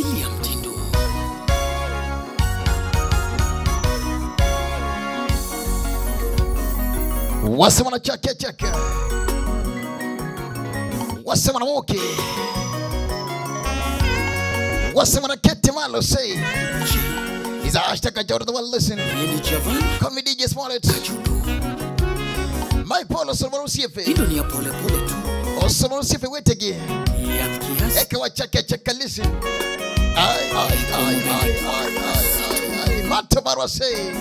William Tindo. Wasema na chake chake. Wasema na woke. Wasema na kete malo say. Is a hashtag Jordan the world listen. Yeni Javan Call me DJ Smollett. Kajudo. My Polo Solomon Siefe. Tindo ni ya pole pole tu. Solomon Siefe wetege. Ya kiasi. Eka wa chake chake listen. Ai ai ai ai ai ai ai. Mata barwa say.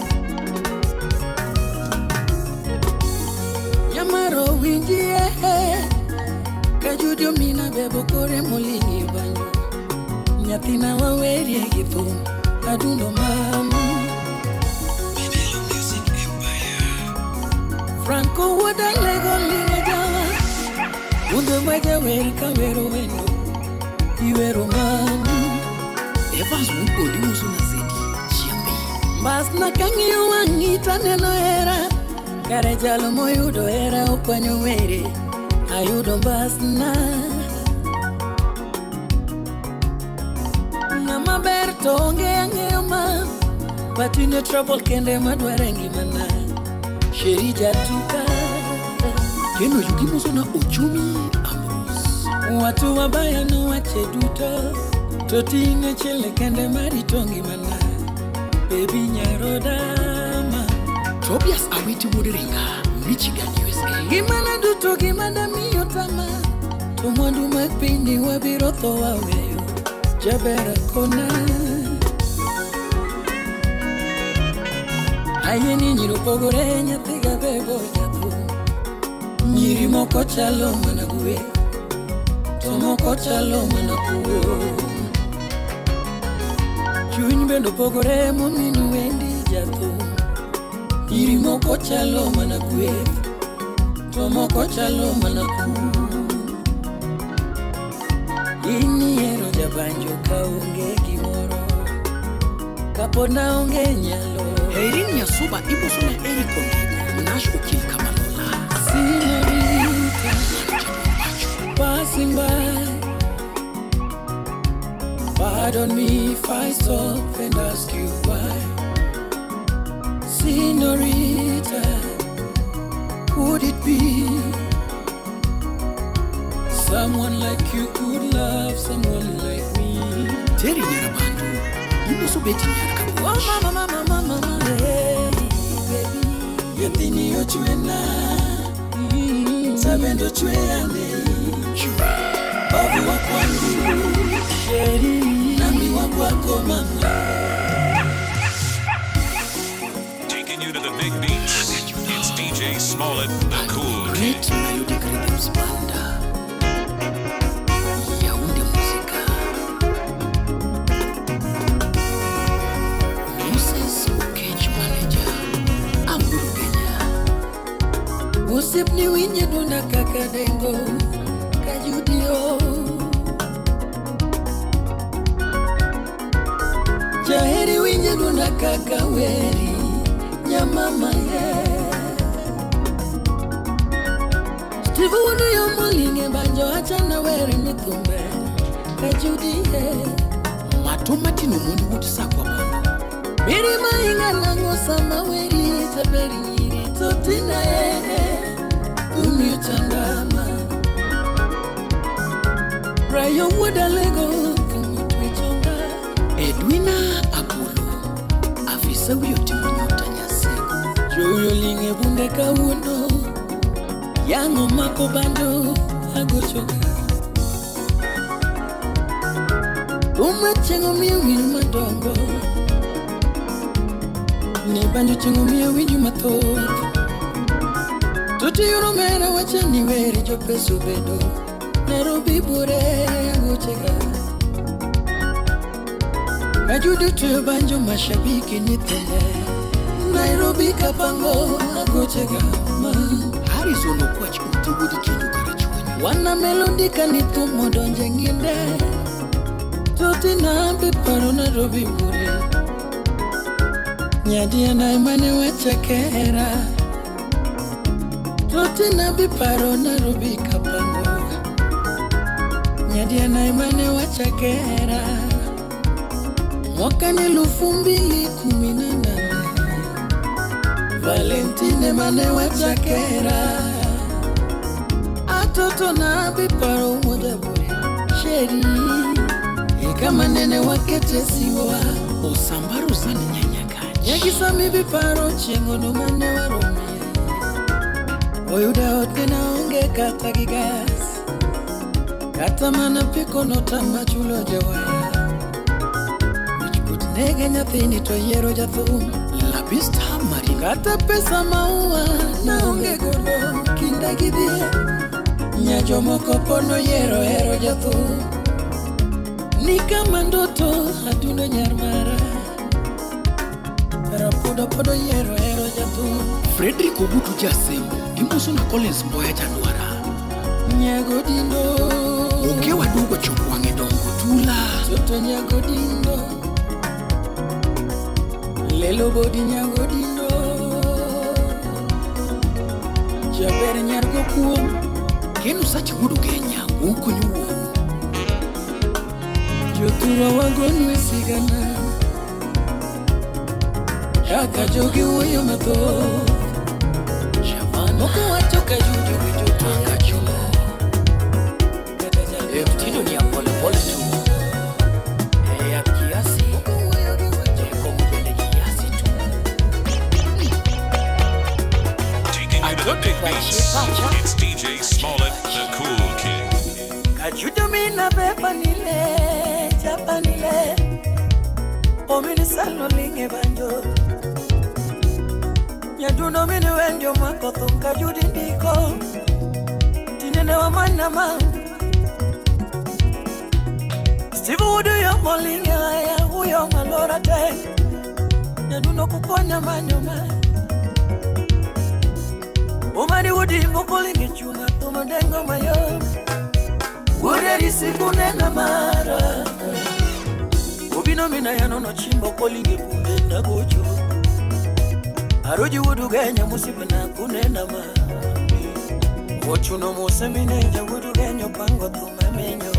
Nyamaro winjie Kajudio mina bebo kore molingi banyo Nyathina wawerie gi thum adundo mamu Minelo Music Empire. Franco wuoda lego lino jawa Unde ma jawer ka wero wendo Iwero mamu Evans Wuod Imoso na Zedi Chiambi. Mbasna kang'iyo wang'i taneno hera Kare jalo moyudo hera okwanyo were Ayudo mbasna Ng'ama ber to onge ang'eyo ma But in your trouble kende madwaro e ngimana Sheri jatuka Keno Yugi Imoso na Ochumi Ambrose. Watu wabaya nowache duto To ting'e chiel kende marito ngimana Baby nyarodama Tobias Awiti Wuod Ringa, Michigan, USA. Ngimana duto gima damiyo tama To mwandu mag pinyni wabiro tho waweyo Jaber akona Ayie ni nyiri opogore nyathi gabebo jathum Nyiri moko chalo mana gwe To moko chalo mana kuo Chuny bende opogore mominu wendi jathum Nyiri moko chalo mana gweth To moko chalo mana ku In ihero jabanjo ka onge gimoro Kapod naonge nyalo Irene Nyasuba Imoso na Eric Onego, Nash Okil Kamalola. Senorita passing by Pardon me if I stop and ask you why Senorita Could it be Someone like you could love someone like me Terry Nyarabandu, Imoso Betty Nyarkabush. Oh mama mama mama mama hey baby Nyathini ochwena Sabendo chweane Babu wa kwangu Sheri Nami wa kwako mama Taking you to the big beats. It's DJ Smollett, the cool king. Great Melodic Rhythms Banda. Yaounde Muzika. Moses Okech Manager. Amuru Kenya. Osiepni winje dwonda kaka dengo Kajudio Jaheri winje dwonda kaka weri Nyamama ye Steve wuodu yo molinge banjo achana were ni thumbe Kajudi ye Mato Martin Omondi Wuod Sakwa Bondo. Mirima ing'alang'o sama weri jaberi nyiri to tina e Umi chandama Rayo wuod alego thum otwe chonga Edwina Apollo. Afisa wiyo timo nyota Nyasego. Joyo ling'e bunde kawuono Yang'o mako banjo agochoga Uma chieng' omiyo winyo madongo Ni banjo chieng' omiyo winjo mathoth Totiyoro mera wacha ni weri jopeso bedo Nairobi bure agochega Kajudo tuyo banjo mashabiki nyithinde Nairobi kapango agochega ma Harrison Okwach Ute Wuod Kendo Karachuonyo. Wana melodi kani thum odonje ng'inde Totina be paro Nairobi bure Nyadiana emane wachake hera Totina be paro Nairobi kapango Nyadiana emane wachake hera Mwaka ni 2018 Valentine mane wachakera atoto na biparo umoja bure sheri kama nene wakete siwa Osamba Rosanne Nyanyakach. Nyakisami biparo chieng'ono mane waromie Oyuda ot ne aonge kata gi gas kata mana piko notama chulo jawaya Wichkuot nege nyathini to yiero jathum Labista Marina. kata pesa maua naonge godo kinda gi dhier nya jomoko pod noyiero hero jathum ni kama ndoto adundo nyar mara rapudo pod oyiero hero jathum Frederick Ogutu Jasembo. Imoso na Collins Mboya Jandwara. Nyagodindo Okewa dugo chopo wang'e dongo tula. Toto nyagodindo Lelo bodi nyagodindo Jaber nyar gokuom Keno Sachi Wuod Ugenya. Ukonyo wuon. Jothurwa wagonu e sigana Kaka jogi wuoyo mathoth Shabana. Moko wacho ka juju winjo to Akachulo. Kata jalo E mtindo ni ya pole pole tu. E ya kiasi. Moko wuoyo gi wacho E komo bende kiasi tu. Taking you to the big beats. It's DJ Smollett, the cool king. Kajudo mina beba nile chapanile Omini salo linge banjo Nyaduno mini wendio mako thum kajudi ndiko Tinene wa manama Steve Wood yo molinge aya uyo malora te Nyaduno kukonya manyoma Umari wudi mokolinge chuma tumadengo mayo Gureri sikunena mara Obino mina yano no chimbo kolinge kunde nagocho Aroji wudugenya musibana kunena ma Ochuno musemine wudugenya pango tumamenyo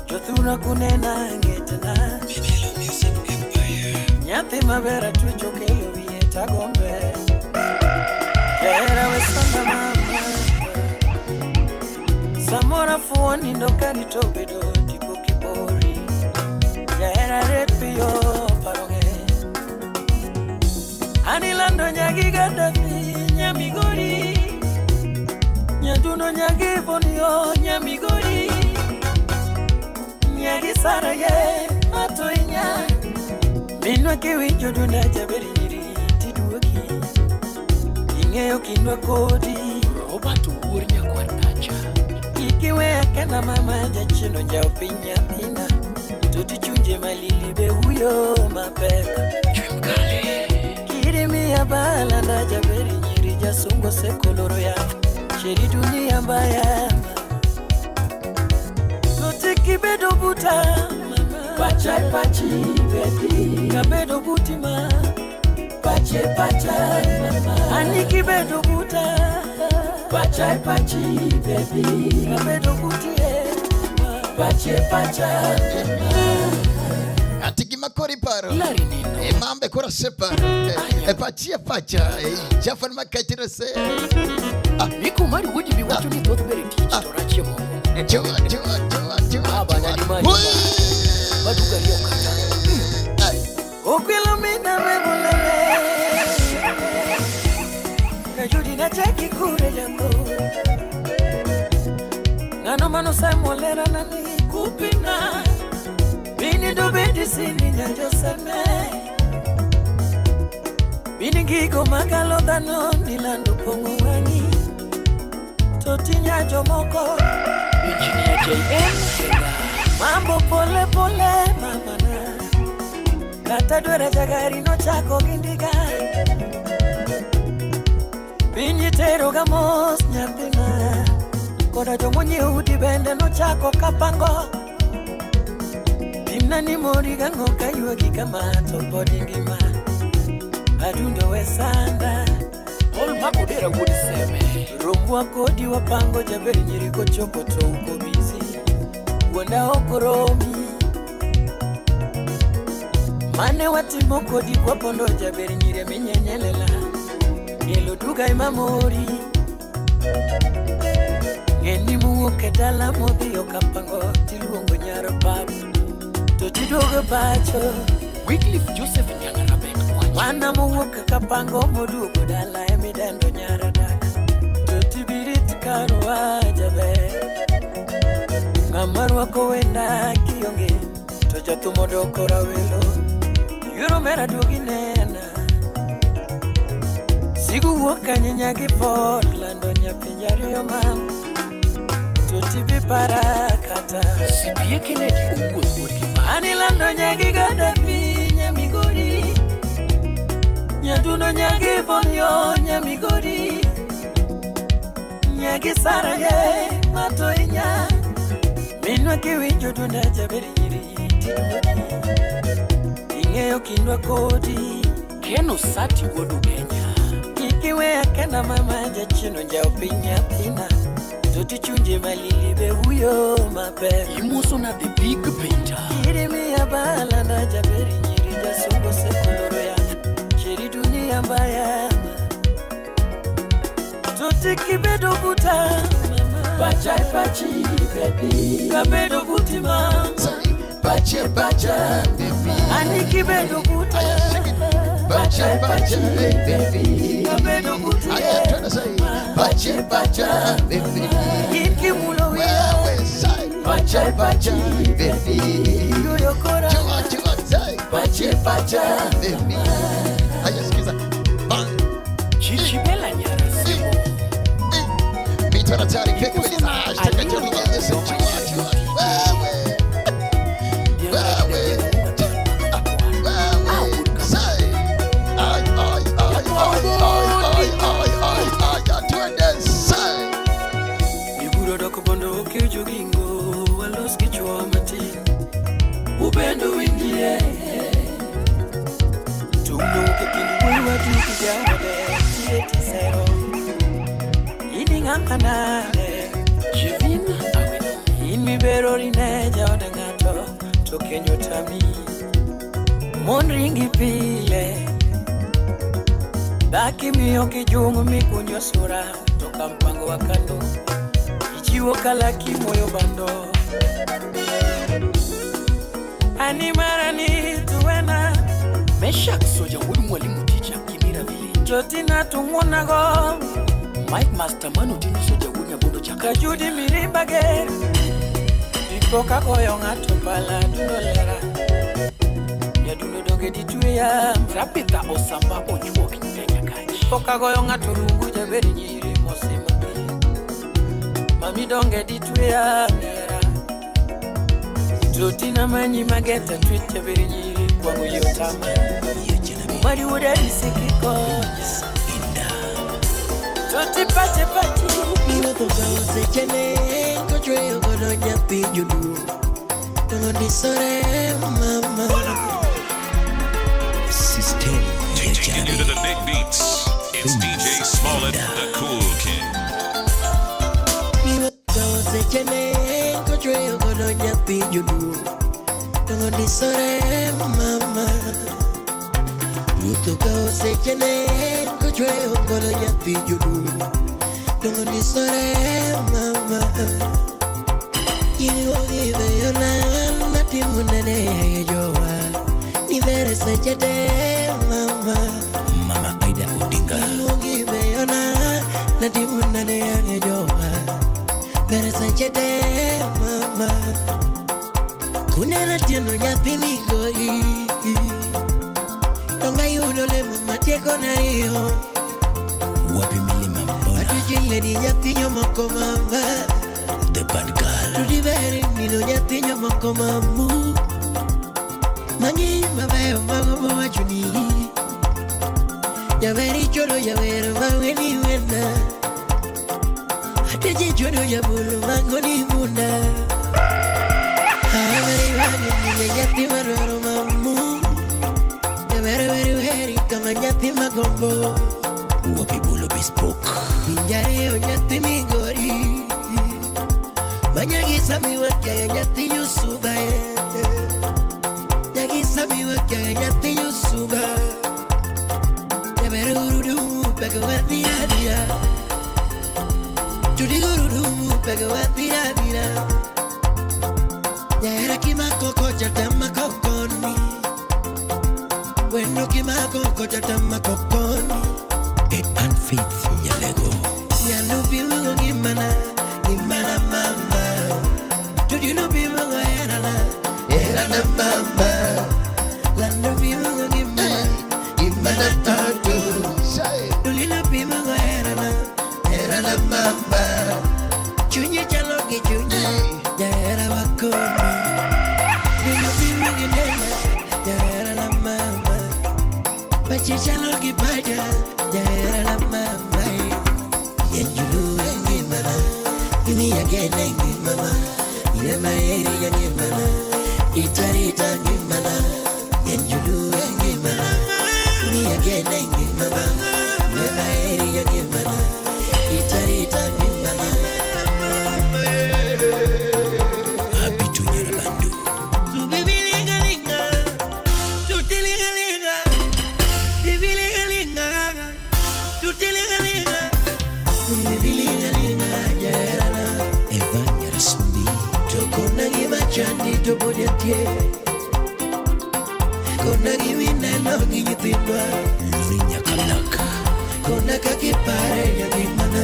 Jothuna kunena ngetena Nyathi maber atwecho kelo wiye tagombe Jahera wesanda mama Samora fuo nindo karito bedo tipo kibori Jahera ret piyo paroge Anilando nyagi Gaddafi nyamigori Nyaduno nyagi Bonio nyamigori Nyagi Saraye matoinya Minwa kiwinjo dunda jaberi nyiri tiduoki Ing'eyo kindwa kodi Robert Owuor nyakwar Dacha. Kik iweya kenda mama jachien onjawo piny nyathina Toti chunje malili be huyo mapek Chwemkale. Kirimiya balanda jaberi nyiri jasungo sekoloro ya Sheri dunia mbaya Toti kibedo buta mama Pacha pachi baby Kabedo buti ma Pache pacha mama Ani kibedo buta Pacha pachi baby Kabedo buti eh Pache pacha Ati gima koro iparo Hilary Nino. e mambe koro aseparo e pachi e pacha e Jafan makachiro se Miko mari wuod bi wacho ni thoth ber e tich to rach e moko. chua chua chua chua Baba, chua. nani mari. Wee! Baduga riyo kata. Ai, Okwilo mina memulele Kajudi na chaki kure jango Ngano mano samolera nani kupina Bini do bedi sini nyanjo seme Bini gigo magalo dhano nilando pongo wangi Toti nyajo moko Engineer JM Kenga. Mambo pole pole mamana Kata dwere jagari nochako gi ndiga Piny itero ga mos nyathina Koda jomonyiewo udi bende nochako kapango Pimna ni mori gang'o kaywagi kama to pod ingima Adundo we sanda Paul Makodera wuod Seme. Rombwa kodi wapango jaber nyiri kochopo to uko busy Wuonda ok romi Mane watimo kodi kwa pondo jaber nyire minyenyelela. Elo duga imamori. Ng'eni muwuok e dala modhiyo kapango tiluongo nyar pap. To tiduogo pacho. Wycliffe Joseph Nyangarabet Kwach. Mwana mowuok kapango moduogo dala emidendo nyar dak. To tibirit karwa jaber. Ng'ama rwako wenda kionge to jathum odoko rawelo. Yoro mera duogi nena. Sigu wuok kanye nyagi Portland nyapinje ariyo mam. To tibi para kata. CPA Kennedy Owuoth wuod Kibaki. Anilando nyagi gada piny Migori. Nyadundo nyagi Bonyo Nyamigori. Nyagi Saraye mato inya. Minwa kiwinjo dunda jaber nyiri tiduogi. Ing'eyo kindwa kodi. Ken Osati wuod Ugenya. Kik iweya kenda mama jachien onjawo piny nyathina. To tichunje malili be huyo maber. Imoso na the big painter. Irimiya balanda jaber nyiri jasungo sekoloro ya. Sheri dunia mbaya. Toti kibedo buta mama. Pacha pachi baby. Kabedo buti mama. Say, Bache, bache, baby. Ani kibedo buta. Aya, shake it. Bache, bache, baby. Kabedo buti. Aya, trying to say, bache, bache, baby. Inkimulo wiya. Wewe, say, bache, bache, baby. Yuyo kora. Chua, chua, say, bache, bache, baby. Aya, sikiza. Bang, Chichibela Nyarasimo. eh. Mito hatari, pick with his eyes. Take a journey, listen, chua, chua. Wewe, wewe, wewe, say. Ay, ay, ay, ay, ay, ay, ay, ay, ay, ay, twende, say. Iburo doko bondo okejo gingo walos gi chuo matin. Upendo winjie. Tungno ke kind wuoyi wadu gi jaode tinde tisero. In ing'ama nade. Jevin Awino. In mibero rine jaod ng'ato to kenyo tami. Mon ringi pile. Dak imiyo kijung mikunyo sura to kampango wa kando. Ichiwo kalaki moyo bando. Ani marani tuwena. Meshak Soja wuod Mwalimu Teacher Kimira Village. Jotina tung'uonago. Mike Masterman Otieno Soja wuod Nyabondo Chaka. Kajudi mirimba ger. Dipo kagoyo ng'ato pala dundo lera. Nyadundo donge ditweya. Rabitha Osamba Ojuok Nyanya Kach. Dipo kagoyo ng'ato rungu jaber nyiri mosima. Mami donge ditweya nera. Jotina manyi mageta twit jaber nyiri kwang'o yotama. Mari wuoda disekikonya. Toti pache pachi. Miwuotho ka osechene kochweyo godo nyathi joluo to ondisore mama. System Taking you to the big beats. It's DJ Smollett, the Cool King. Miwuotho ka osechene kochweyo godo nyathi joluo to ondisore mama. Wuotho ka osechene kochweyo godo nyathi joluo to ondisore mama. Iwogi natimo nade jowa ni bere seche te mama. Mama Aida Odinga. Iwogi beyona natimo nade jowa bere seche te mama. Kunena tieno nyathi migori donga yudo lemo matieko nariyo. Wapi milima mbona. Atijile ni nyathi nyomoko mama. The bad girl. Tudibere nino nyathi nyomoko mamu. Mangi mabeyo mago mawachoni. Jaberi choro jabero maweni wena. Ateje choro jabolo mangoni muna. Aberi wangi nine nyathi marwaro mamu. Jabero beru heri kama nyathi magombo. Wapi bolo bespoke. Injareo nyathi migori. Manyagisa miwakya nyathi Yusuba. Nyagisa miwakya nyathi wadhira dhira. Jahera kimako kocha tamako koni. Wendo kimako kocha tamako koni. E Anfaith Nyalego. Nyalo pimo ngimana, ngimana mama. Jodino pimo herana, herana mama. Lando pimo ngimana, ngimana toto. Say. Dulina pimo herana, herana mama. Chunye chalo gi chunye, jahera wakoni. Dulina pimo ngimana, jahera mama. Pache chalo gi pacha, jahera mama. Yenjulu ngimana, ini agene ngimana, ile maeri ya ngimana, itarita ngimana. Yenjulu ngimana, ini agene ngimana, ile maeri ya ngimana, itarita ngimana. Abitu Nyarabandu. Tubibilingalinga, tutilingalinga, bibilingalinga, tutilingalinga, bibilingalinga, jerana. Eva Nyarasumbi. Tokona gi machandi to pod nitie. Kona gi wineno gi nyithindwa. Lori Nyakalak. Kona kaka ipare nyathi mana.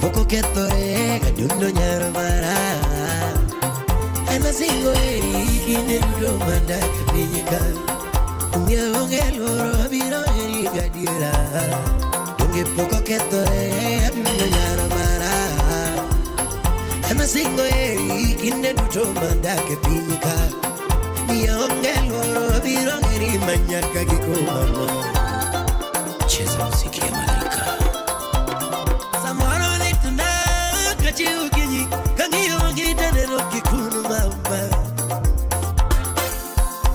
Pok okethore kadundo nyar mara. An asingo heri kinde duto madak e piny ka. Onge onge luoro abiro heri gadiera. Donge pok okethore adundo nyar mara. An asingo heri kinde duto madak e piny ka. Miya onge luoro abiro heri manyaka giko mama. Cheza muziki ya malaika. Samoro litna kachiew okinyi kang'iyo wang'i taneno kikuno mama.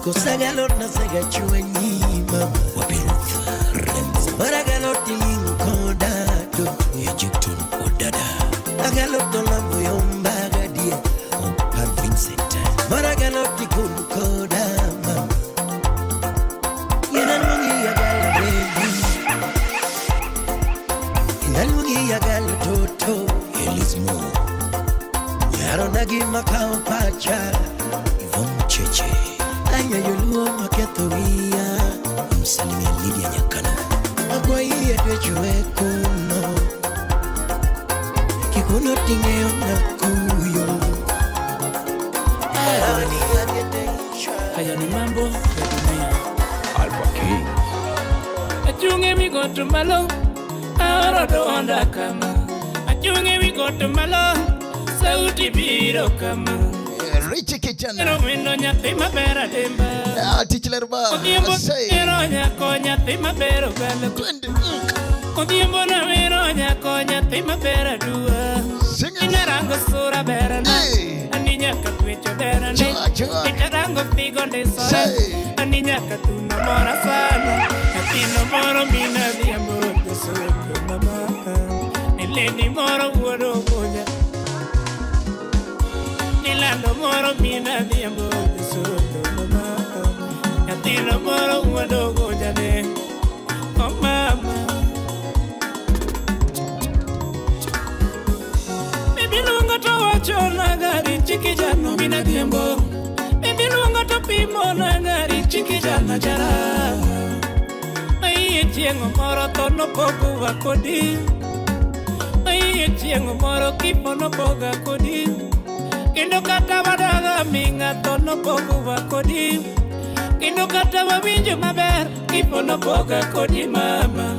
Kosagalo nasegachwenyi mama. Wapi Ruth Rembo. Samoro agalo tiling' koda to Ejecton Odada. agalo to lambo yomba gadier. Ompa Vincent. Samoro agalo tikun koda mama. Inaluongi agalo baby. Inaluongi agalo toto. Elis Mo. Yarona gima kawo pacha. Yvonne Cheche. Anya joluo maketho wiya. Msalimia Lydia Nyakano. Akwayi atwechoe kuno. Kikuno ting'eyo nakuyo. Aroni aketeisha. Haya ni mambo ya dunia. Alpha King. Achunge migoto malo, aoro dwonda kama. Achunge migoto malo, sauti biro kama. Richie Kijana. Ero wendo nyathi maber adimba. Ah, tich ler ba. Odhiambo Say. ero nyako nyathi maber ogalo. Twende. Odhiambo nawero nyako nyathi maber aduwa. Sing it. Inarango sura berane, Hey. ani nyaka twecho berane. Chua, chua. Itarango figo ndisore, Say. ani nyaka tuna mora sana. Nyathino moro mina dhiambo josoko mama. Nileni moro wuod Ogunya. Nilando moro mina dhiambo josoko mama. Nyathino moro wuod Ogunya ne. Oh mama. Bibi luongo to wacho nagari chikijano mina dhiambo. Bibi luongo to pimo nagari chikijana jara. Aiye chieng' moro to nopogowa kodi. Aiye chieng' moro kifo nopoga kodi. Kendo kata wadaga ming'a to nopogowa kodi. Kendo kata wawinjo maber kifo nopoga kodi mama.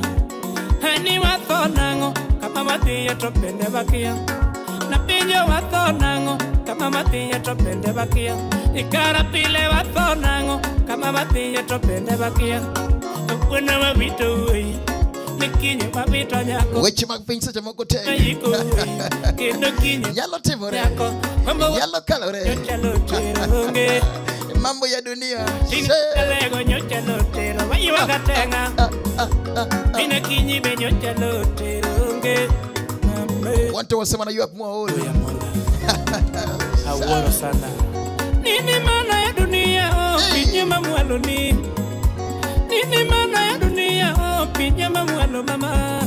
Ani watho nang'o kama wadhiye to bende wakia. Napenjo watho nang'o kama wadhiye to bende wakia. Ikara pile watho nang'o kama wadhiye to bende wakia. To kwena wawito wuoyi ni kinyi wawito nyako. Weche mag piny seche moko tek. Ayiko wuoyi kendo kinyi Nyalo timore. nyako. Mambo Nyalo kalore. nyocha lotero onge. Mambo ya dunia. Ting' Say. alego nyocha lotero waywaga teng'a. Ina kinyi be nyocha lotero onge. Mame. Watu wasema na ywak mwaol. Awuoro sana. Nini maana ya dunia oh, pinye mamwalo ni. Nini maana ya dunia oh, pinye mamwalo mama.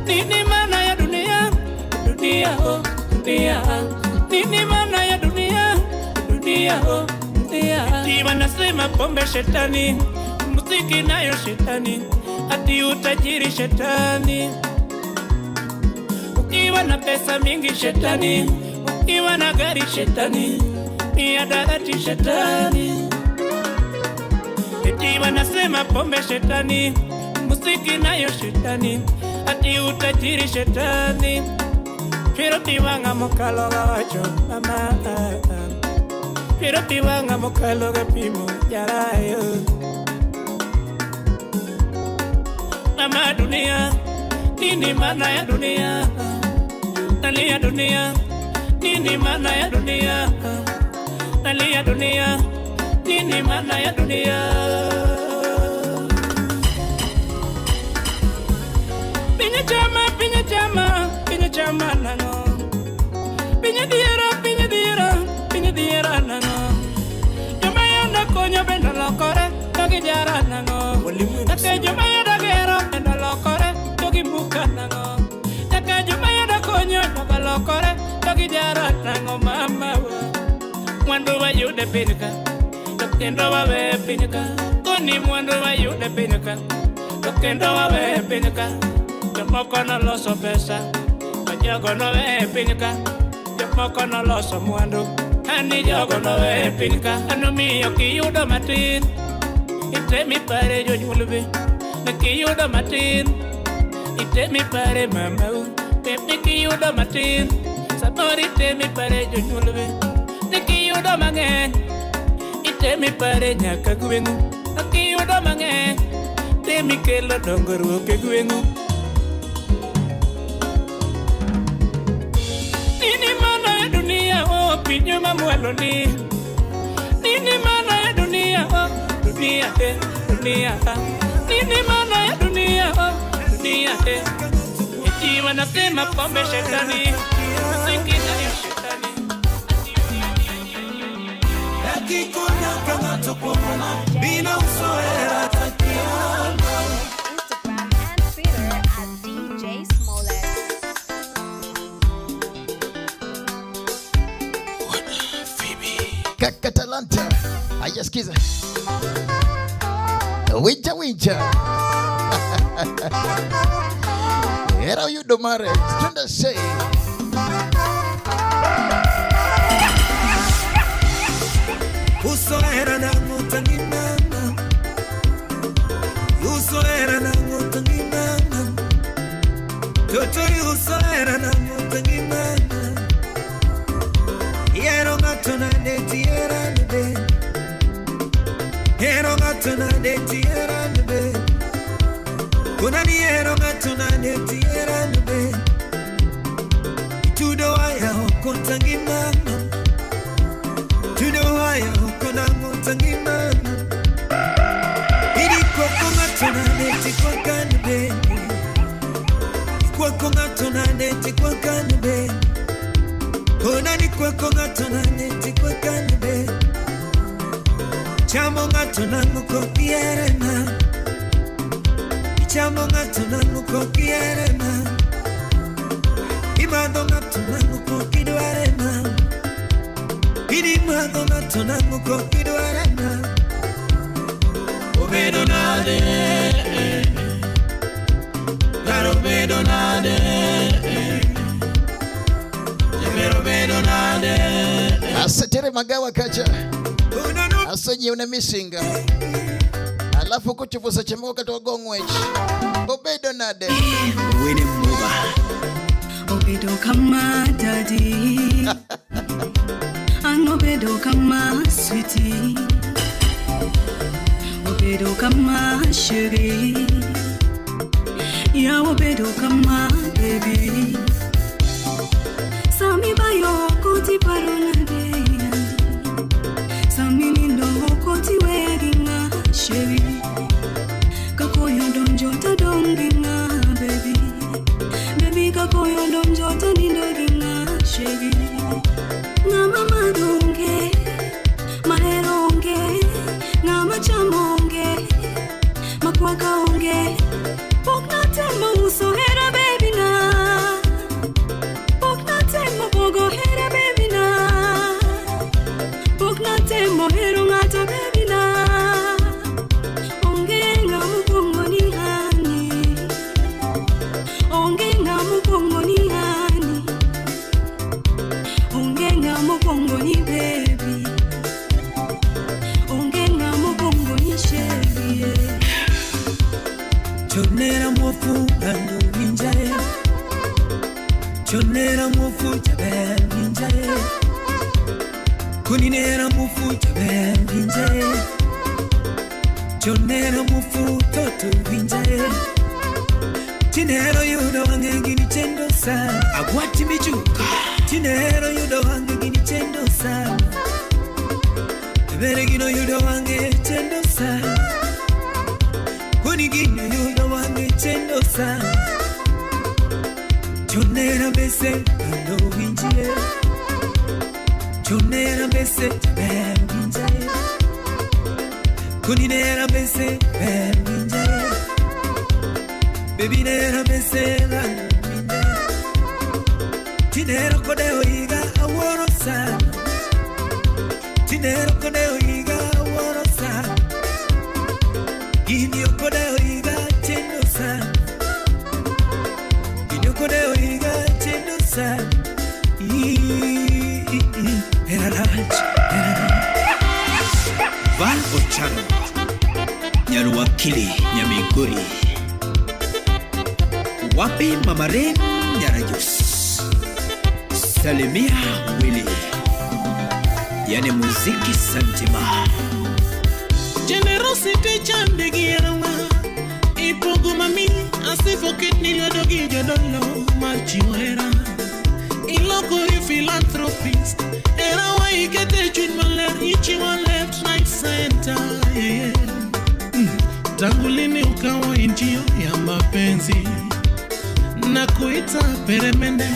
Nini maana ya dunia? Dunia Dunia oh dunia, nini maana ya dunia? Dunia oh dunia. Eti wanasema pombe shetani, muziki nayo shetani, ati utajiri shetani. Ukiwa na pesa mingi shetani, ukiwa na gari shetani, mihadarati shetani. Eti wanasema pombe shetani, muziki nayo shetani, ati utajiri shetani. Pero tiwanga mokaloga wacho mama, pero tiwanga mokaloga pimo yarayo. Mama dunia, nini maana ya dunia? Nalia dunia, nini maana ya dunia? Nalia dunia, nini maana ya dunia? Pinya chama, pinya chama, pinya chama nango. Pinya diera, pinya diera, pinya diera nango. Joma yanda konyo bendo lokore, togi jara nango. Nake joma yanda gero bendo lokore, togi muka nango. Nake joma yanda konyo bendo lokore, togi jara nango mama wa. Mwandu wayude pinyka, to kendo wawe pinyka. Koni mwandu wayude pinyka, to kendo wawe pinyka. Jomoko noloso pesa, to jogo nowe pinyka. Jomoko noloso mwandu, ani jogo nowe pinyka. Anomiyo kiyudo matin, itemi pare jonyuol be. Ne kiyudo matin, itemi pare mamau. Be kiyudo matin, samoro itemi pare jonyuol be. Ne kiyudo mang'eny, itemi pare nyaka gweng'u. Ne kiyudo mang'eny, temi kelo dongruok e gweng'u. Nini maana ya dunia oh pinyo mamwalo ni. Nini maana ya dunia oh dunia eh dunia ah. Nini maana ya dunia oh dunia eh. Eti wanasema pombe shetani, muziki nayo shetani. Akikona kama tokona bina usoera takiana. Instagram and Twitter at DJ Smollett. Kaka Talanta. Hajasikiza. Winja winja. Era yudo mare. Twende say. Usoera na ngutangimama. Usoera na ngutangimama. Totori usoera na ngutangimama. Yero ngatona neti era nbe. Yero ngatona neti era nbe. Kuna ni yero ngatona neti era nbe. Tudo haya okutangimama. Tudo haya okona ngutangimama. Iri koko ngatona neti kwa kanbe. Kwako ngatona neti kwa kanbe. Kona ni kwako ngatona neti kwa kanbe. Chamo ngatona nguko kierema. Chamo ngatona nguko kierema. Imado ngatona nguko kidwarema. Imado ngatona nguko kidwarema. Obedo nade. Garo obedo nade. Asetere magawa kacha. Asenye una misinga. Alafu kuchivusa chemko katoka gongwech. Obedo nade. Wene muba. Obedo kama daddy. An obedo kama sweetie. Obedo kama chérie. Ya obedo kama baby. Sami bayo koti parona de. Sami nindo koti weginga chérie. Kakoyo donjo ta donginga baby. Baby kakoyo donjo ta nindo ginga chérie. Ngama madonge, maheronge, ngama chamonge, makwaka onge. Pok na temo uso hera baby na. Pok na Kuninera mufu jaber winje. Chonero mufu toto winje. Tinero yudo wange gini chendo sana. Agwati mijuka. Tinero yudo wange gini chendo sana. Bere gino yudo wange chendo sana. Kuni gino yudo wange chendo sana. Chonera bese ando winje. Chonera bese jaber winje. Kuni nera bese ber winje. Baby nera bese ando winje. Tinero kodeo iga awuoro sana. Tinero kodeo iga awuoro sana. Gini kodeo iga chendo sana. Gini kodeo iga chendo sana. Era rach, era rach. Val Ochano. Nyaruwakili Nyamigori. Wapi Mamaren Nyarajus. Salimia Willy. Yani muziki santima. Generosity chande gierawa. Ipogo mami asifoket ni lwedo gi jodolo mar chiwo hera. Iloko i philanthropist. Herawa ikete chuny maler ichiwo left right center. Yeah. Tangu lini ukawa injio ya mapenzi na kuita peremende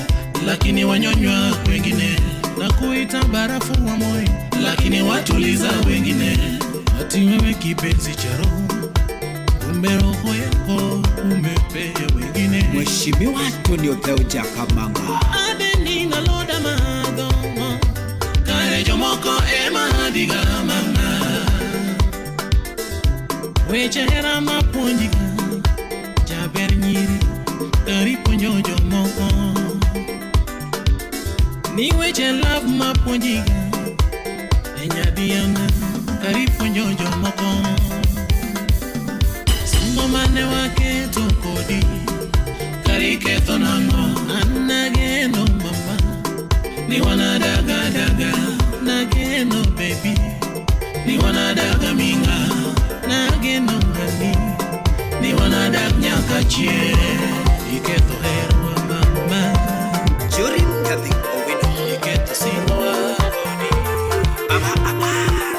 lakini wanyonywa wengine, na kuita barafu wa moyo lakini watuliza wengine. Ati wewe kipenzi cha roho, kumbe roho yako umepea wengine. Mheshimiwa Antonio Theuja Kamanga. Adeni na loda madho kare jomoko ema adiga mama. Weche hera mapuonjiga jaber nyiri kari puonjo jomoko. Ni weche love mapuonjiga e nyadhianga kari puonjo jomoko. Singo mane waketo kodi kari ketho nang'o? An nageno mama ni wanadagadaga, nageno baby ni wanadaga minga, nageno ngani ni wanadag nyaka chieng'. Iketho herwa mama. Jorim Nyathi Owino. Iketho singowa kodi. Mama Amara.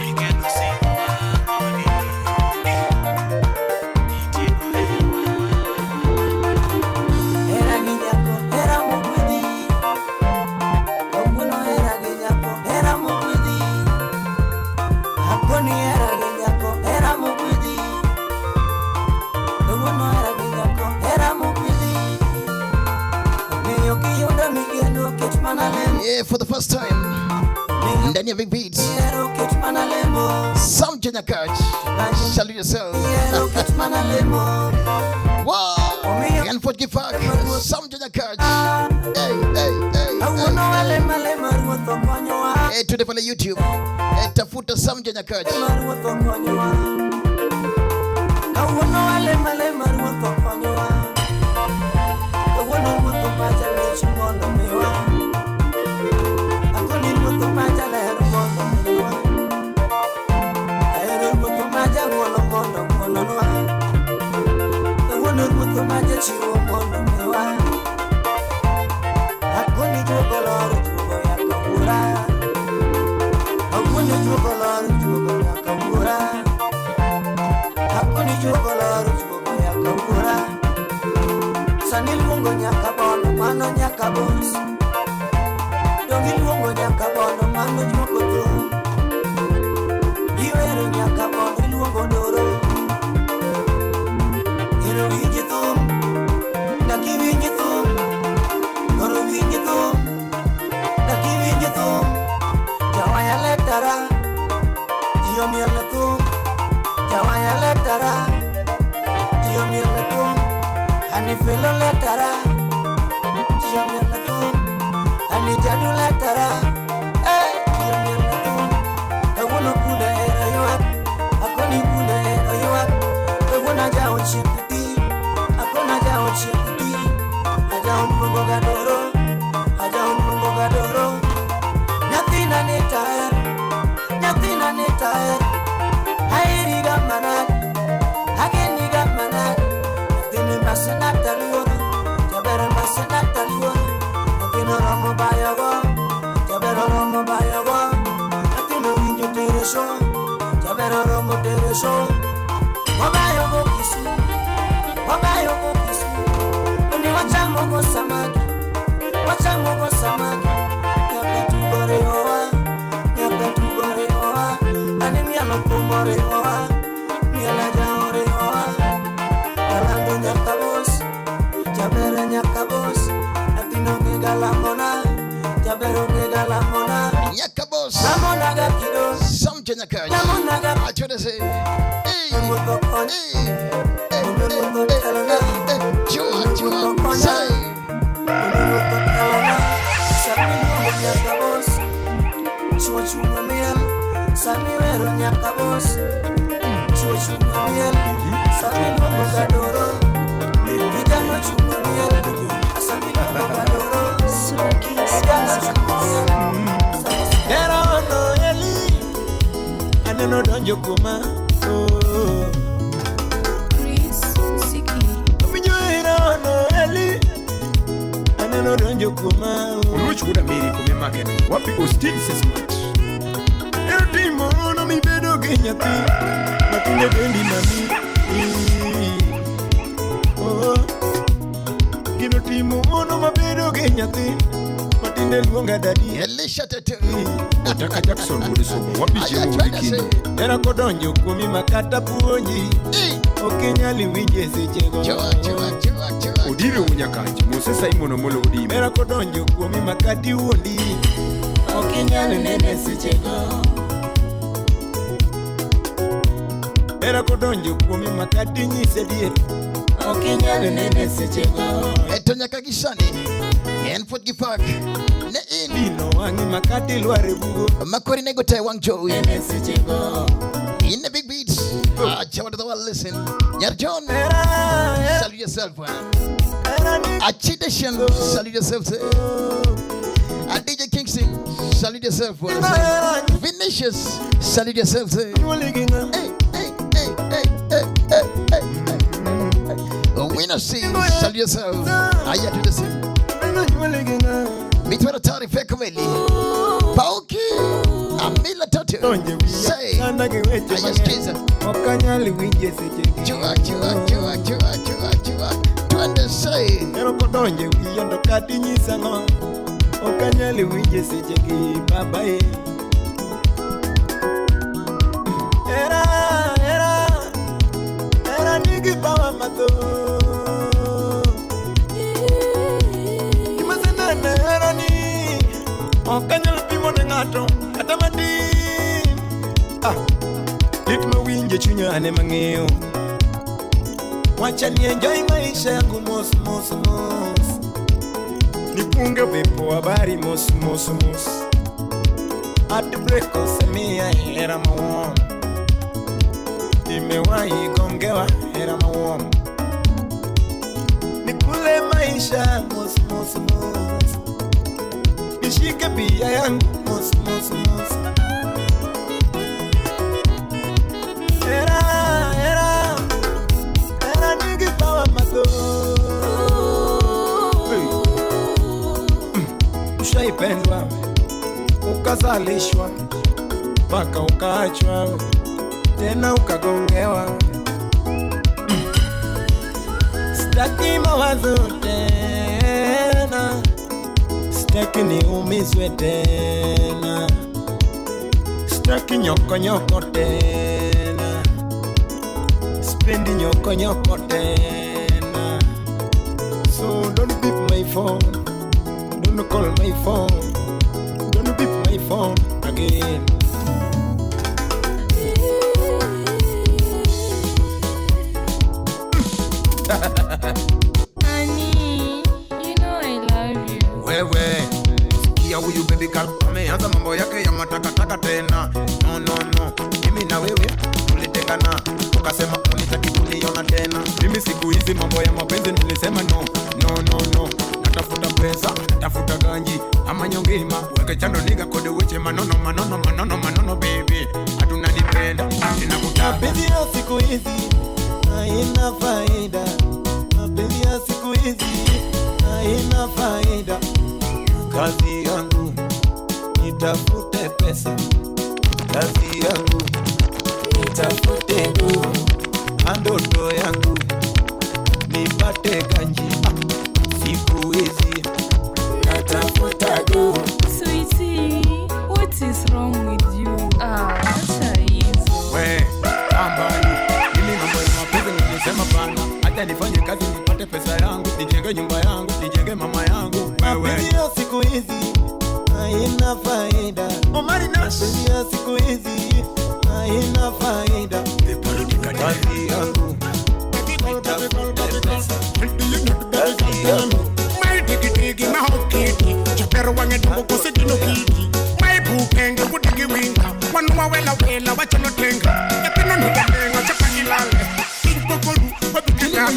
Iketho singowa kodi. Itieko herwa. Hera gi nyako, hera mogwedhi. Kawuono hera gi nyako, hera mogwedhi. Akoni hera gi nyako, hera mogwedhi. Kawuono hera gi nyako, hera mogwedhi. Omiyo kiyudo migeno ket mana lemo. Yeah, for the first time ndani ya Big Beats. Hero ket mana lemo. Sam Nyakach. Salute yourself. Hero ket mana lemo. Wow. And for Gifak, Sam Nyakach. Hey, hey, hey. Kawuono walemo alema Ruoth okonyowa. Hey, tuende pale YouTube. Hey, tafuta Sam Nyakach. Ruoth okonyowa. Kawuono walemo alema Ruoth okonyowa. Kawuono Ruoth opacha mich mondo miwa. Akoni Ruoth opacha ler mondo miwa. Ahero Ruoth opacha ng'wono mondo ng'wononwa. Kawuono Ruoth opacha chiwo mondo miwa. Akoni juogo lor juogo nyaka wuora. Akoni juogo lor juogo nyaka wuora. Akoni juogo lor juogo nyaka wuora. Sani luongo nyaka bondo mano nyaka bos. Dongi luongo nyaka bondo mano juogo thum. Iwero nyaka bondo iluongo doro. Ero winji thum, dak iwinji thum. Doro winji thum, dak iwinji thum. Jawaya letara, ji omiel ne thum. Jawaya letara, ji omiel ne thum. Ani felo letara, ji omiel ne thum. Ani jadu letara, eh, ji omiel ne thum. Kawuono kunda hera ywak, akoni kunda hera ywak. Kawuono ajawo chieng' di, akoni ajawo chieng' di. Ajawo luongo gadoro, ajawo luongo gadoro. Nyathina ni taya. Otereso Wabayo go Kisumu Wabayo go Kisumu Ni wachamo go samaki Wachamo go samaki Nyaka tugore oa Nyaka tugore oa Ani mialo kumore oa Miala jaore oa Alando nyaka bos Jabere nyaka bos Atino ngiga lamona Jabero ngiga lamona Nyaka bos Lamona gakido Samje nyaka Lamona gakido Achwede se Hey Hey Hey Chua chua Say Chua miel Sami wero nyaka bos Chua miel Sami luongo gadoro Vijana chua miel Sami luongo gadoro Vijana chua miel Hera ono eli Aneno donjo kuoma Winjo hera ono eli Aneno donjo kuoma Oluoch wuod Ameri kumimakeno wapi Austin Sismat Ero timo ono mibedo gi nyathi Matinde dendi mami Gino timo ono mabedo gi nyathi Matinde luonga dadi Elisha Tete Otaka Jackson wuod Somo wapi chiemo wuod Kindo Hera kodonjo kuomi makata puonji Ok inyal winje sechego Chua chua chua chua Odiro Nyakach Mose Simon Omolo Odimo Hera kodonjo kuomi makati wuondi Ok inyal nene sechego Hera kodonjo kuomi makati nyise dier Ok inyal nene sechego Eto nyaka gi sani En pod gi pak Ne in Dino wang'i makati lwar e bugo Makori nego te wang' jowi Nene sechego In the big beats Chawa to the world listen Nyar John Salute yourself Achideshan Salute yourself sir. And DJ Kingston Salute yourself Vinicius Salute yourself sir. Hey hey hey hey hey hey hey hey Winner C Salute yourself Aya to the same Mitwara Tari Fekomeli Pauki Amila Toto Say Ayaskiza Ok anyal winje sechegi Chua chua chua chua chua chua Twende say Hera kodonjo e wiya to kati nyisa ng'o Ok anyal winje sechegi baba e Hera hera Hera nigi power mathoth Gimaseneno e hera ni Ok anyal pimo ne ng'ato kata matin Lit mawinjo chunya ane mang'eyo Wacha ni enjoy maisha yangu mos mos mos Nipunge upepo habari mos mos mos Heartbreak osemiya hera mawuon Nimewahi gongewa hera mawuon Nikule maisha mos mos mos Nishike bia yangu mos mos mos Hera hera Hera nigi power mathoth Ushaipendwa ukazalishwa mpaka ukaachwa tena ukagongewa Sitaki mawazo tena Sitaki niumizwe tena Sitaki nyoko nyoko tena Sipendi nyoko nyoko tena So don't beep my phone Don't call my phone Don't beep my phone again Honey, you know I love you. Wewe sikia huyu baby girl ameanza mambo yake ya matakataka tena. No no no, mimi na wewe tulitengana, ukasema unitaki kuniona tena. Mimi siku hizi mambo ya mapenzi nilisema no no no no. Natafuta pesa, natafuta ganji ama nyongima, weke chando niga kode weche manono manono manono manono baby. Hatunanipenda, ninakutaka. Mapenzi ya siku hizi haina faida. Mapenzi ya siku hizi haina faida. Kazi yangu nitafute pesa. Kazi yangu Nitafute do andoto yangu nipate ganji siku hizi natafuta do. Sweetie, what is wrong with you? Ah, acha hizo. We, ambali, mimi mambo ya mapenzi nilisema pana. Hata nifanye kazi nipate pesa yangu, nijenge nyumba yangu, nijenge mama yangu. Wewe. Mapenzi ya siku hizi haina faida. Omari Nash. Mapenzi ya siku hizi haina faida. Kazi yangu. My digi digi, my hokiti. Chapero wange dugo kose dino kiti. My bukenge kudigi winga. Wanua wela wela wachono tenga. Epino nuga tenga chapa ilale. Inkokoru wabikita.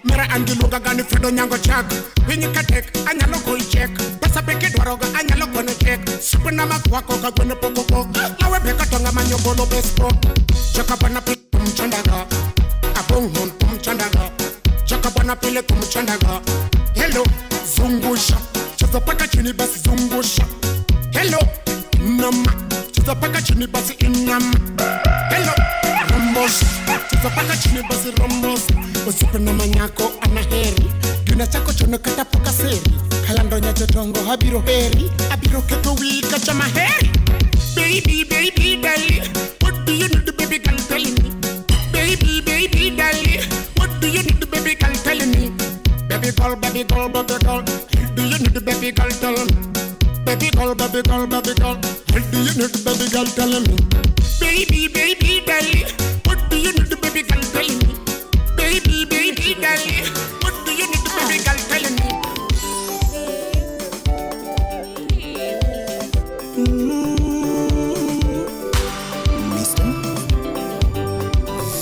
Mera angiluga gani fredo nyango chak. Winyi katek anyalo koi check. Pesa peke dwaroga anyalo kono check. Sipuna makwako kagwene pokoko. Lawe beka tonga manyobolo bespo. Chaka pana pili kumchandaga. Abongon kumchandaga. Chaka pana pili kumchandaga. Hello, zungusha. Cheza paka chini basi zungusha. Hello, inama. Cheza paka chini basi inama. Hello, rombosha. Cheza paka chini basi rombosa. Usiku na manyako anaheri. Gina chako chono kata poka seri. Kalando nyachotongo habiro heri. Abiro keto wika chama heri. Baby, baby, darling. What do you need, baby girl, tell me? Baby, baby, darling. What do you need, baby girl, tell me? Baby girl, baby girl, baby girl. Do you need baby girl, tell me? Baby girl, baby girl, baby girl. Do you need baby girl, tell me? Baby, baby, darling. What do you need, baby girl, tell me? Baby, baby, darling. What do you need, baby girl, tell me? Mr.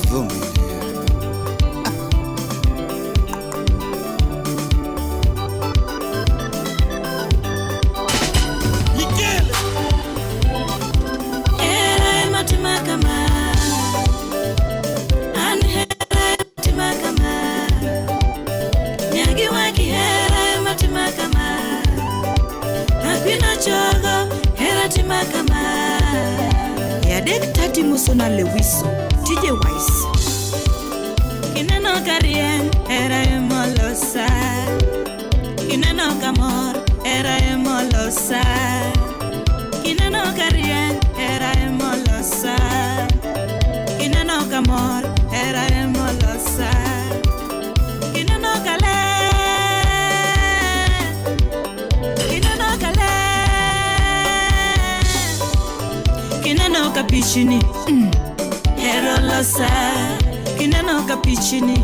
Vumilia. Hera ematima kama an hera ematima kama nyagi waki hera ematima kama akwina chogo hera tima kama E adek tati musona lewiso tije wise kineno ka rieny hera emolosa kineno ka mor hera emolosa kineno ka rieny hera emolosa kineno ka mor hera emolosa kineno ka ler kineno ka ler kineno ka pichni hera olosa kineno ka pichni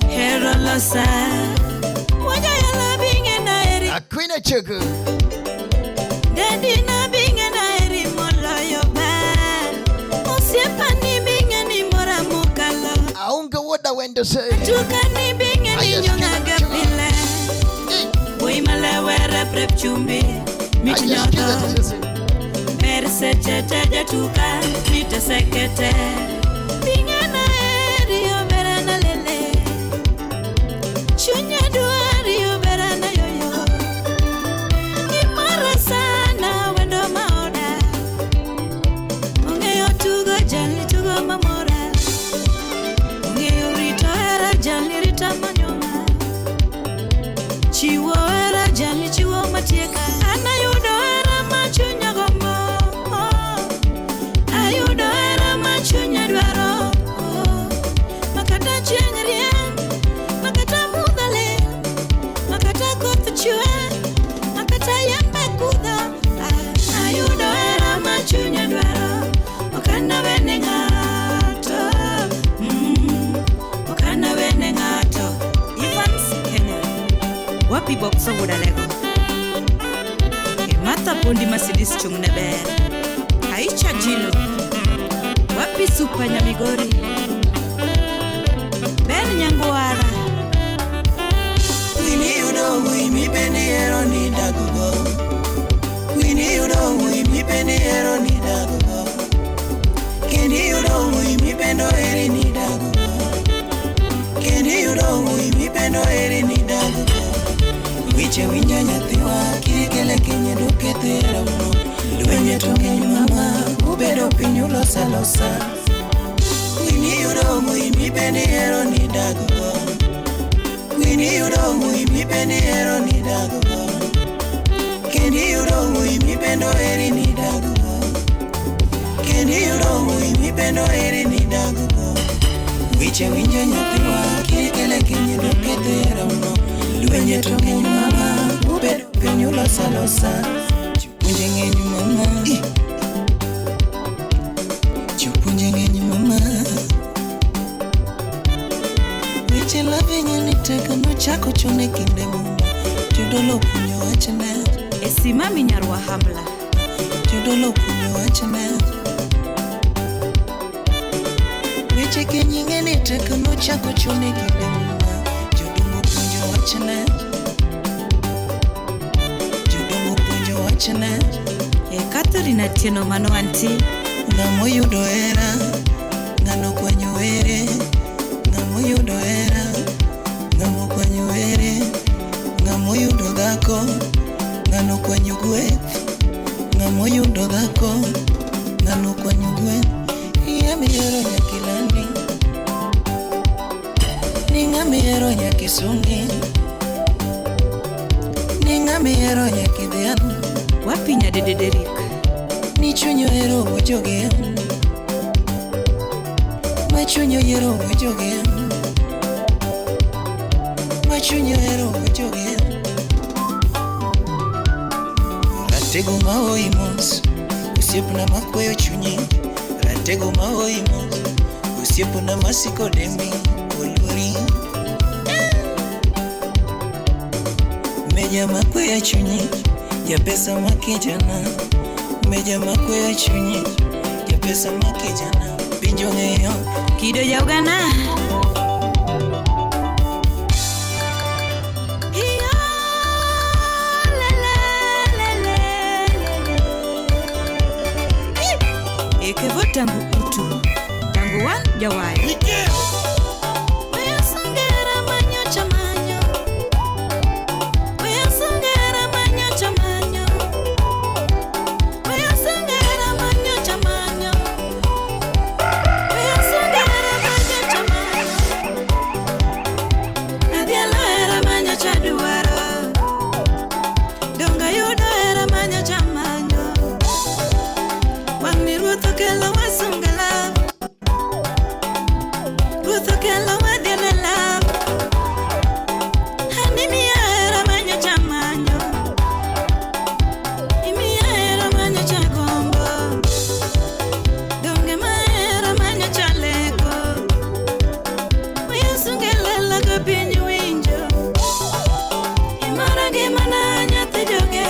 hera olosa wajayala binge na eri Akwina Chuku. Daddy na binge na eri moloyo ber Osiepa ni binge ni mora mokalo Aunga woda wendo say. Tuka ni binge ni nyongaga pile Wuoyi malewere prep chumbi mit nyodho Ber seche te jatuka mite sekete Binge na eri obera na lele Chunya dwari obera na yoyo Imara sana wendo maoda Ong'eyo tugo jalni tugo mamora Ong'eyo rito hera jalni rita manyoma Chiwo hera jalni chiwo matieka An ayudo hera ma chunya gombo Ayudo hera ma chunya dwaro Makata chieng' rieny Makata mudha lil Makata koth chwe Makata yambe kudho Ayudo hera ma chunya dwaro Ok anawene ng'ato Ok anawene ng'ato Evans Kenya Wapi Bob Sowodalego E Martha Pondi Mercedes chung' ne ber Aicha Jilo Wapi Supa Nyamigori Ben Nyangwara Winnie yudo wuoyi mipendi hero ni dagogo. Winnie yudo wuoyi mipendi hero ni dagogo. Kendi yudo wuoyi mipendo heri ni dagogo. Kendi yudo wuoyi mipendo heri ni dagogo. Wiche winjo nyathiwa kirikele kinye dukethe rawuono. Lwenje to ng'eny mama ubedo piny ulosa losa. mibendi hero ni daggo. Kwini yudo wuoyi mibendi hero ni daggo. Kendi yudo wuoyi mibendo heri ni daggo. Kendi yudo wuoyi mibendo heri ni daggo. Weche winjo nyathiwa kirikele kinyi do ketho hera uno. Lwenje to ng'eny mama, ubedo piny ulosa losa. Jopuonje ng'eny mama. Jopuonje ng'eny mama. Weche lavinya ni teko nochako chon e kinde muma. Jodolo opuonjo wachne. Esimami nyarwa Hamla. Jodolo opuonjo wachne. Weche keny ing'e ni teko nochako chon e kinde muma. Jodongo opuonjo wachne. Jodongo opuonjo wachne. E Catherine Atieno mano anti. Ng'amoyudo hera, ng'ano kwanyo were. Ng'amoyudo hera, ng'amo kwanyo were. Ng'amoyudo dhako, ng'ano kwanyo gweth. Ng'amoyudo dhako, ng'ano kwanyo gweth. Iya mihero nyakilandi, ni ng'amihero nyakisungi, ni ng'amihero nyakidhian. Wapi nyadede Derek? Ni chuny ohero ojoge, ma chuny oyiero ojoge, ma chuny ohero ojoge. Ratego ma oyi mos, osiepna makweyo chunyi. Ratego ma oyi mos, osiepna masiko dembi oluori. Meja makweyo chunyi, japesa makijana. Meja makweyo chunyi, japesa makijana. Pinjo ng'eyo Kido jaugana. Ekevo tangu utu. Tangu wan jawai. Weyasongera manyo chamanyo. Weyasongera manyo chamanyo. Weyasongera manyo chamanyo. Weyasongera manyo chamanyo. Adhialo hera manyo chaduaro. Donga yudo hera manyo chamanyo. Wang'ni ruoth okelo wasunga love. Ruoth okelo wadhialo love. Ani miya hera manyo chamanyo. Imiya hera manyo chagombo. Donge mahero manyo chaleko. Wiyasunge lela ka piny winjo. Imora gi mana nyathi joge.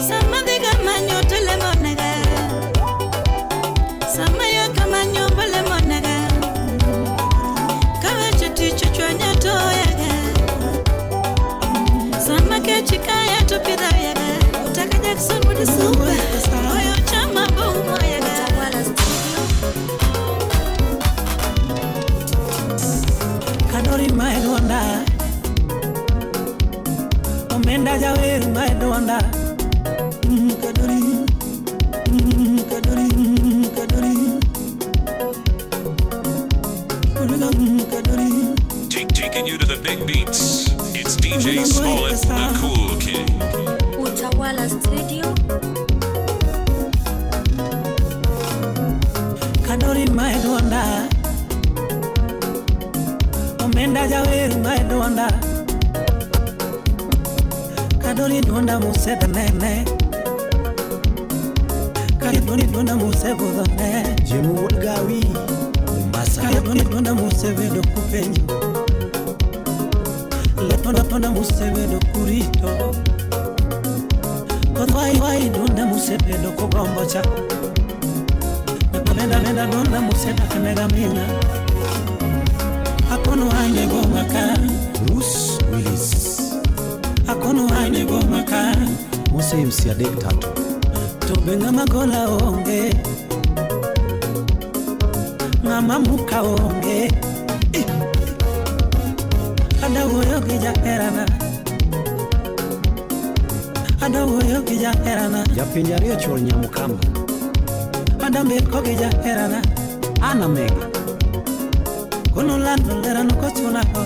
Sama dhi ga manyo to lemonega. Sama yo kamanyo bo lemonega. Ka weche tich ochwanya to oyaga. Sama kech kaya to pidha yaga. Utaka Jackson wuod Suba. Oyo chama bo umoyaga. Kadori mae dwonda, omenda jawer mae dwonda. Kadori, kadori, kadori. Kadori. Taking you to the big beats. It's DJ Smollett, the Cool King. Utawala Studio. Kadori mae dwonda, omenda jawer mae dwonda. Kadori dwonda museda nene, kadori dwonda musebudho ne. Jemu wuod Gawi, Mombasa. Kadori dwonda musebedo kupenjo, lepona pona musebedo kurito. Koth wai wai dwonda musebedo kogombo cha. Nenda nenda dwonda musedak nega mina. Akono ane goma ka, Bruce Willis. akono ane goma ka. Mose MC adek tatu. To be ng'ama gola onge, ng'ama muka onge. Ada wuoyo gi jaherana, ada wuoyo gi jaherana, Japinje ariyo chuor Nyamukamba. ada mbeko gi jaherana. Ana Mega. Kono lando lera no kochuna go.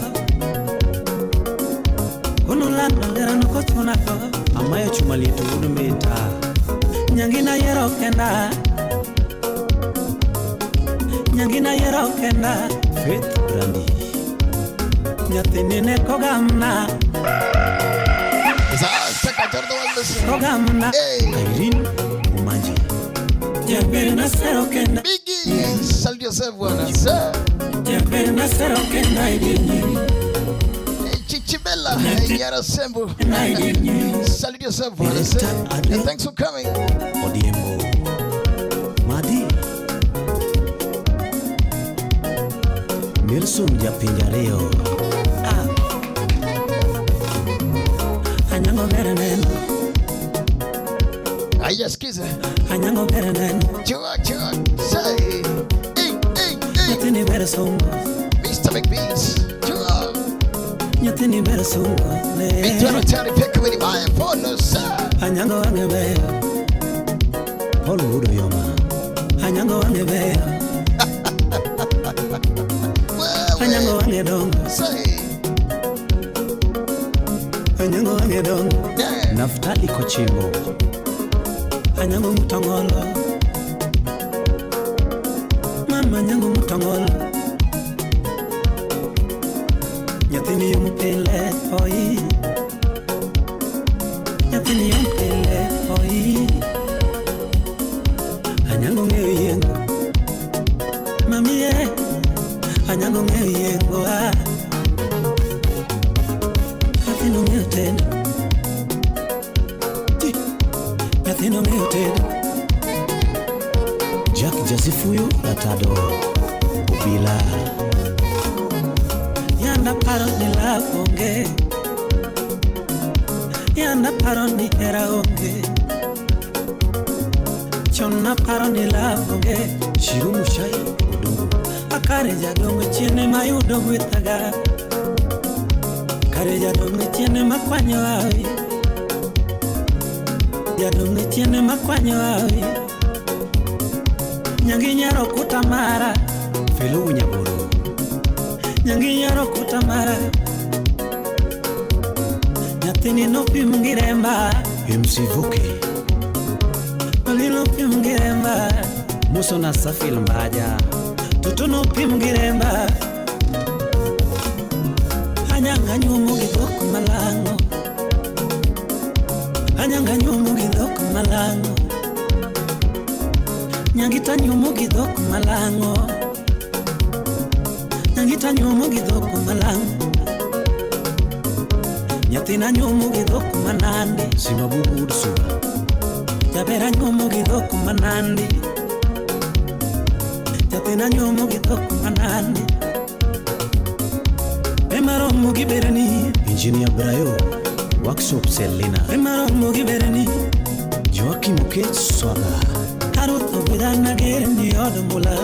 Kono lando lera no kochuna go. Amayo chumalieto wuod meta. Nyangina yero kenda. Nyangina yero kenda. Faith Brandy. Nyathini ne kogamna. Kogamna. Irene Umanji. Jaber nasero kenda. Biggie, salute yourself bwana. Sir. Jaber nasero kenda idinyi. Chichibella, Yara Sembu. Salute yourself bwana. Sir. And thanks for coming. Odiembo. Madi. Nelson Japinjareo. Anyango berenen. Aya skiza. Anyango berenen. Chua chua. Say. Hey hey hey. Nyathini ber songo. Mr. McBeats. Chua. Nyathini ber songo. Mitwaro tari peka with my phone sir. Anyango wange beyo. Paul Wudo Yoma. Anyango wange beyo. Anyango wange dongo. Say. Anyango wange dongo. Naftali Kochimbo. Anyango mutongolo. Mama anyango mutongolo. Nyathini yom pile oi. Nyathini yom pile oi. Anyango ng'eyo yiengo. Mami e. Anyango ng'eyo yiengo ah. Nyathino ng'eyo tedo. Nyathino ng'eyo tedo. Jack Jasifuyo Ratado. Obila. Yanda paro ni love onge. Yanda paro ni hera onge. Chon naparo ni love onge. Shiru Mushai Odongo. Akare jadong chiene mayudo gwethaga. Kare jadong chiene makwanyo awi. Jadong chiene makwanyo awi. Nyangi nyaro kuta mara. Felo Nyaboro. Nyangi nyaro kuta mara. Nyathini nopim gi remba. MC Voke. Oli nopim gi remba. Musona Safil Mbaja. Toto nopim gi remba. Anyanga nyuomo gi dhok malang'o. Anyanga nyuomo gi dhok malang'o. Nyangita nyuomo gi dhok malang'o. Nyangita nyuomo gi dhok malang'o. Nyathina nyuomo gi dhok manandi. Simabubu Ursula. Jabera nyuomo gi dhok manandi. Nyathina nyuomo gi dhok manandi. Emaromo gi berni. Engineer Brayo. Workshop Selina. Emaromo gi berni. Joakim Okech Swaga. Ruoth obedana ger ni od mula.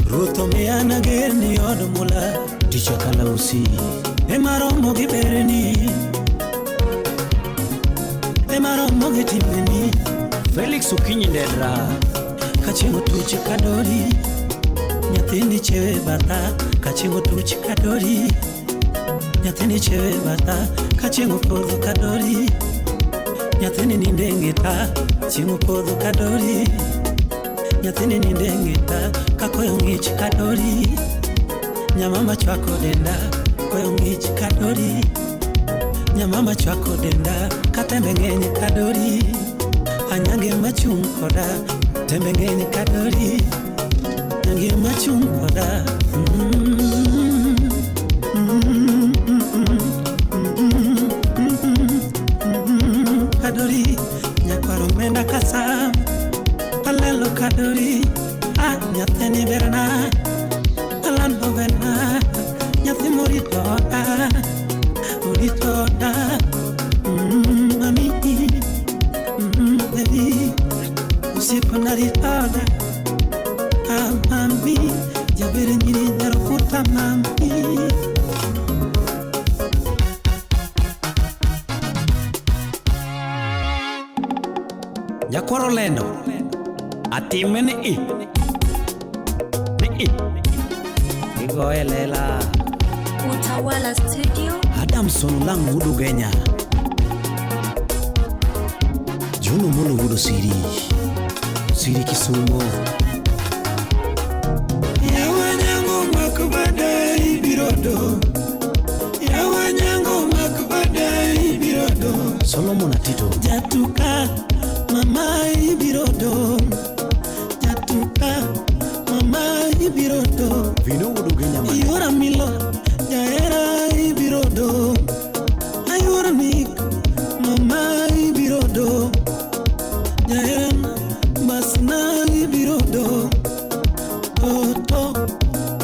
Ruoth omiyana ger ni od mula. Ticha Kalausi. Emaromo gi berni. Emaromo gi timbeni. Felix Okinyi Ndedra. Kachieng' otuch kadori. Nyathini chewe batha. Kachieng' otuch kadori. Nyathini chewe batha. Kachieng' opodho kadori. Nyathini ninde ngita. Chieng' opodho kadori. Nyathini ninde ngita. Kakoyo ng'ich kadori. Nyamama chwako denda. Koyo ng'ich kadori. Nyamama chwako denda. Katembe ng'eny kadori. Anyange machung' koda. Tembe ng'eny kadori. Nyange machung' koda. Kadori. Nyakwaro menda kasam. Alelo kadori. Ah, nyathini berna. Alando berna. Nyathi morito oda. Orito oda. Mami. Baby. Usiepna rito oda. Ah, mami. Jaber nyiri nyaro kuta mami. Nyakwaro lendo. Atime ni i. Ni i. Igoye lela. Utawala Studio. Adamson Olang' wuod Ugenya. John Omolo wuod Osiri. Osiri Kisumo. Yawa nyango mak bada ibiro do. Yawa nyango mak bada ibiro do. Solomon Atito. Jatuka mama ibiro do. Jatuka mama ibiro do. Vino wuod Ugenya mane. Yora milo jahera ibiro do. Ayuoro nik mama ibiro do. Jahera basna ibiro do. Toto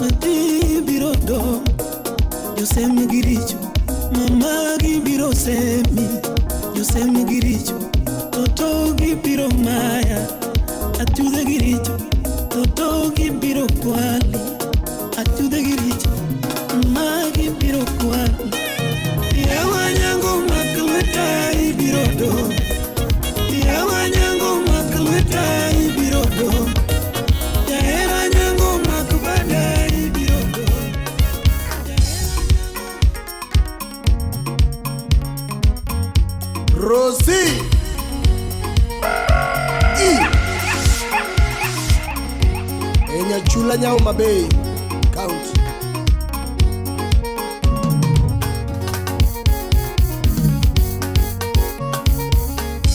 nyathi ibiro do. Josem gi richo mama gibiro semi. Josem gi richo toto gibiro maya. Achudhe gi richo toto gibiro kwali. Achudhe gi richo mama gibiro kwali. Yawa nyango mak lweta ibiro do. Yawa nyango mak lweta ibiro do. Jahera nyango mak bada ibiro do. Rosie E Enyachula Nyauma Bay County.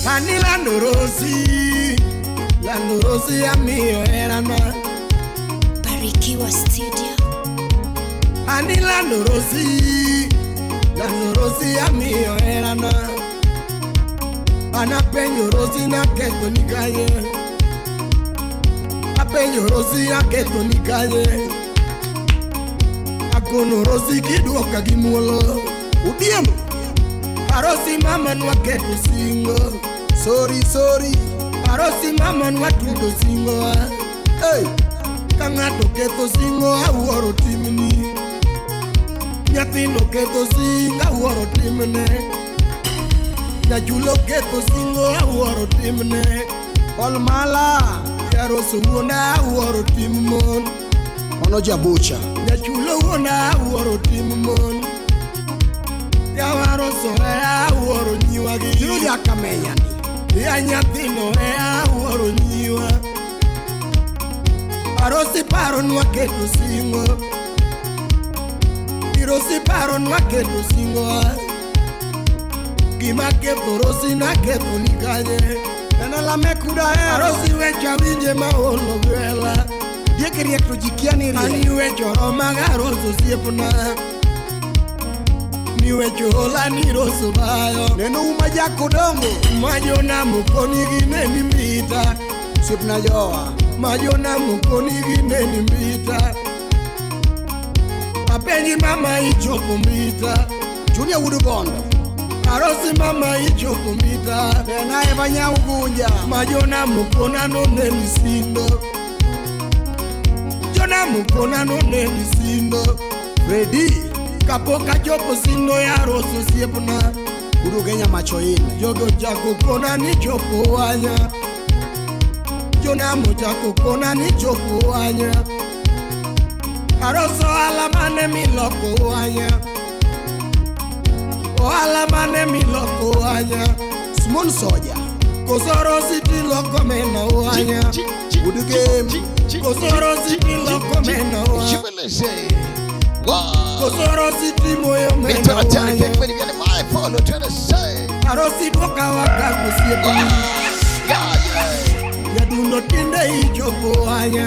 Ani lando Rosie, lando Rosie amiyo herana. Barikiwa Studio. Ani lando Rosie, lando Rosie amiyo herana. An apenjo Rosie naketho ni kanye. Apenjo Rosie aketho ni kanye. Akono Rosie kidwoka gi muolo. Udiemo. Arosi mama nwaketo singo. Sorry, sorry. Arosi mama nwatudo singo. Hey. Ka ng'ato ketho singo awuoro timni. Nyathino ketho singo awuoro timne. Nyachulo ketho singo awuoro timne. Ol mala. Jaroso wuonda awuoro tim mon. Ono jabucha. Nyachulo wuonda awuoro tim mon. Jawaroso e awuoro nyiwagi. Julia Kamenya ni. Ya nyathino e awuoro nyiwa. Arosi paro nwaketo singo. Irosi paro nwaketo singo. Gima ketho Rosi naketho ni kanye. Nena lame kuda hero. Arosi wecha winje maolo gwela. Diek riek to ji kia ni riek. Ani wecho roma garoso osiepna. Ni wecho ola ni roso bayo. Neno uma jakodongo. Majona mokoni gi neni mbita. Osiepna jowa. Majona mokoni gi neni mbita. Apenji mama ichopo mbita. Julia wuod Bondo. Arosi mama ichopo mbita. Nena Eva Nyaugunja. Majona mokona no neni sindo. Jona mokona no neni sindo. Freddy. Kapok achopo sindo ya roso osiepna. Udugenya macho ine. Jogo chako kona ni chopo wanya. Jonamo chako kona ni chopo wanya. Aroso ohala mane miloko wanya. Ohala mane miloko wanya. Simon Soja. Koso Rosi tiloko mena wanya. Udugem. Koso Rosi tiloko mena wanya. Koso Rosi timoyo mena wanya. Arosi dwoka waka osiepni. Nyadundo tinde ichopo wanya.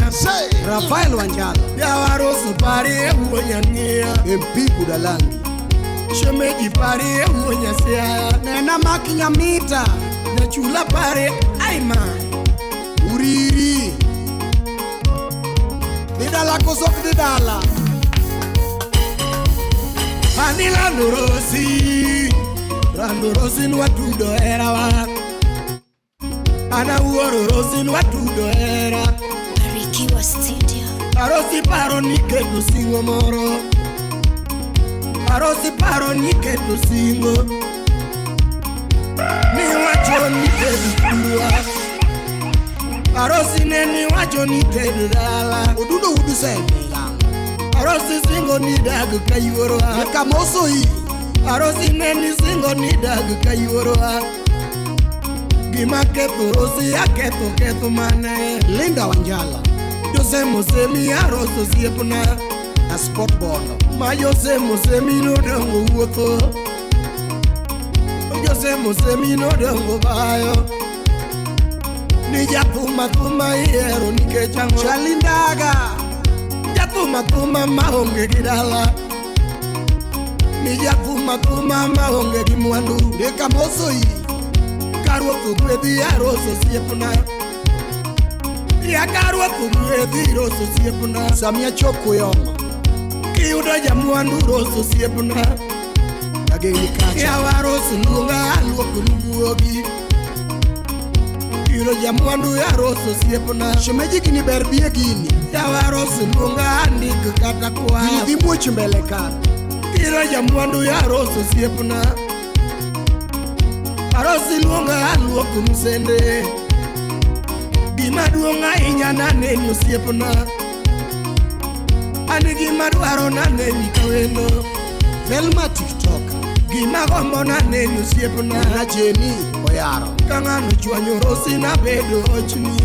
Rafael Wanjala. Yawaroso parie wuo nyang'iya. MP Budalangi. Shemeji parie wuo nyasiaya. Nena mak nyamita. Nyachula parie aima. Uriri. Didala koso ok didala. Ani lando Rosi. Lando Rosi nwatudo herawa. Ana wuoro Rosi nwatudo hera. Barikiwa Studio. Arosi paro ni keto singo moro. Arosi paro ni keto singo. Niwacho ni tedo thurwa. Arosi ne niwacho ni tedo dala. Odundo wuod Sembe. Arosi singo ni dag ka yuoro a. Kamoso i. Arosi ne ni singo ni dag ka yuoro a. Gima ketho Rosi aketho ketho mane. Linda Wanjala. Jose Mosemi aroso osiepna. A sport bono. Ma Jose Mosemi nodongo wuotho. Jose Mosemi nodongo bayo. Ni jathum athuma ihero nikech ang'o? Chalindaga. Jathum athuma maonge gi dala. Ni jathum athuma maonge gi mwandu. Ndika moso i. Ka ruoth ogwedhi aroso osiepna. Ya ka ruoth ogwedhi iroso osiepna. Samia Chokuyoma. Kiyudo jamwandu roso osiepna. Kageni kacha. Yawa roso luonga aluoko guogi. Kiyudo jamwandu ya roso osiepna. Shemeji gini ber bie gini. Yawa roso luonga andik kata kwa. Gini dhi muoch mbele ka. Kiyudo jamwandu ya roso osiepna. Arosi luonga aluoko msende. Gima duong' ahinya naneni osiepna. An gima dwaro naneni kawendo. Velma TikTok. Gima gombo naneni osiepna. Na Jeni Oyaro. Ka ng'ano chwanyo Rosi nabedo ochni.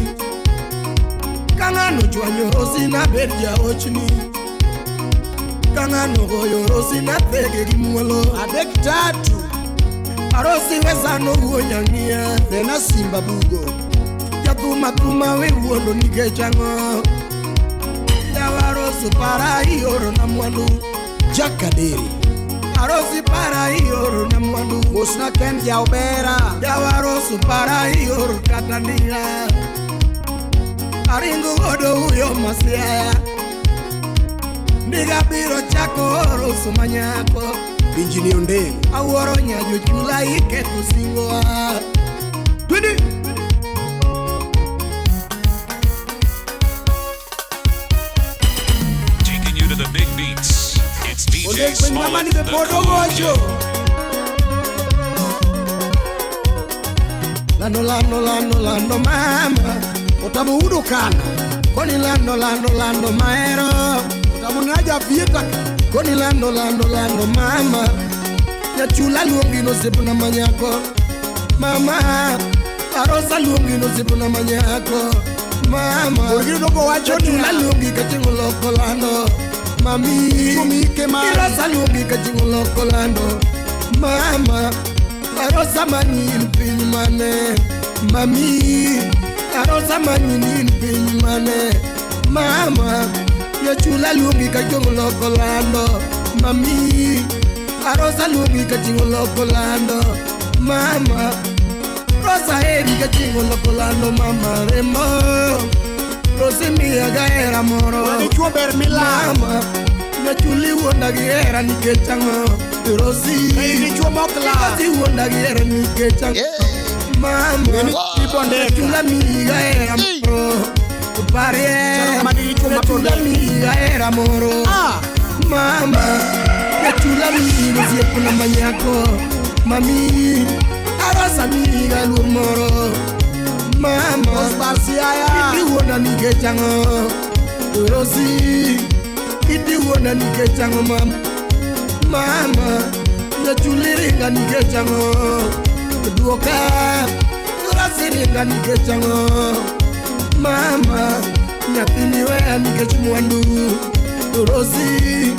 Ka ng'ano chwanyo Rosi nabed jaochni. Ka ng'ano goyo Rosi nathege gi muolo. Adek tatu. Arosi wesano wuo nyang'iya. Bena Simba Bugo. Jathum athuma we wuondo nikech ang'o? Yawa Rosi para ioro na mwandu. Jack Kaderi. Arosi para ioro na mwandu. Mosna Ken Jaobera. Yawa Rosi para ioro kata ndiga. Aringo godo huyo Masiaya. Ndiga biro chako oroso manyako. Injinia Ondeng. Awuoro nyajo chula iketho singoa. Twende. Taking you to the big beats. It's DJ Ondeng penj mama Smollett, ni be the pod cool ogocho. king. Lando lando lando lando mama. Otamo udo kana. Koni lando lando lando maero. Otamo naja vieta ka. Koni lando lando lando mama. Nyachula luongi nosiepna manyako. Mama. Arosa luongi nosiepna manyako. Mama. Orgino dogo wacho ni Nyachula luongi kaching'o loko lando. Mami. Chumike mari. Irosa luongi kaching'o loko lando. Mama. Arosa manyin piny mane. Mami. Arosa manyin in piny mane. Mama. Nyachula luongi kaching'o loko lando. Mami. Arosa luongi kaching'o loko lando. Mama. Rosa heri kaching'o loko lando mama remo. Rosi miya gahera moro. Dichuo ber milamo. Mama. Nyachuli wuonda gi hera nikech ang'o? Rosi. Ei dichuo mok lal. Rosi wuonda gi hera nikech ang'o? Mama. Ibondeka. Nyachula miyi gahera moro. Parie. Chalo kama dichuo ma Nyachula bondeka. miyi gahera moro. Ah. Mama. Nyachula miyi osiepna manyako. Mami. Arosa miyi ga luor moro. Mama. Osbar Siaya. Iti wuonda nikech ang'o? Rosi. Iti wuonda nikech ang'o mama? Mama. Nyachuli ringa nikech ang'o? Duoka. Rosi ringa nikech ang'o? Mama. Nyathini weya nikech mwandu. Rosi.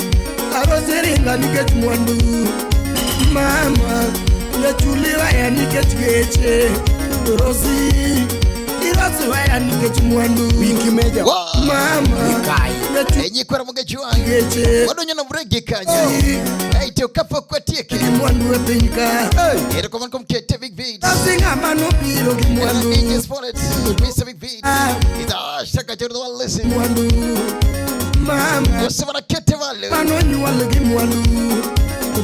Arosi ringa nikech mwandu. Mama. Nyachuli weya nikech geche. Rosi. Irosi weya nikech mwandu. Winki Meja. Mama. Mikai. Nyachuli Nyikwara mogechwang. geche. Wadonyo na mregi kanyo. Hey, to kapok watieke. Gi mwandu e piny ka. Erokamano kuom kete big beats. Rosi ng'ama nobiro gi mwandu. DJ Smollett, Mr. Big Beats. It's Shaka to the one listen. Mwandu. Mama. Osebana kete vale. Mano nyuol gi mwandu.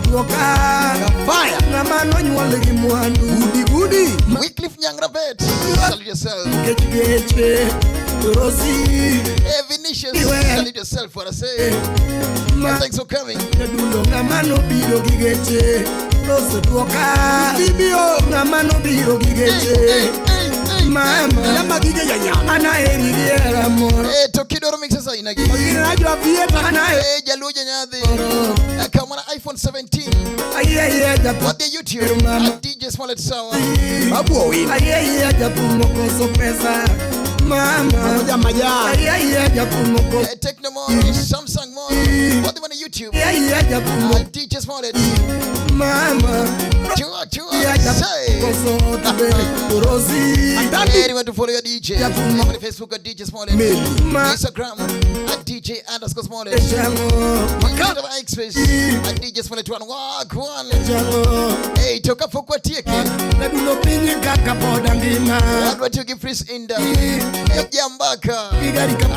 Duoka. Fire. Ng'ama nonyuol gi mwandu. Gudi gudi. Wycliffe Nyangrabet. Salute yourself. Nikech geche. Rosi. Hey, Vinicius. Salute yourself what I say. And thanks for coming. Jadundo ng'ama nobiro gi geche. Rosi duoka. Ibio. Ng'ama nobiro gi geche. Mama Lama gige janyama Ana heri gi hera moro To kidoro mixes aina gi. Ogina najwa vieta Ana Jaluo janyadhi. Kama iPhone 17. Aye aye japu What the YouTube at DJ Smollett Sawa. Babu Owino. Aye aye japu mokoso pesa Mama Maja maja. Aye aye japu mokoso Techno More, Samsung More. What the one on YouTube Aye aye japu at DJ Smollett. Mama Chua chua. Say. Say. Rosie Anyone to follow your DJ on Facebook at DJ Smollett, Instagram at DJ underscore Smollett, Twitter X-Space at DJ Smollett one walk one. Hey, toka fokwa tieke. Naduno pinyi kaka poda ngima Wadwa tiyo gi Freeze Inda. Jambaka.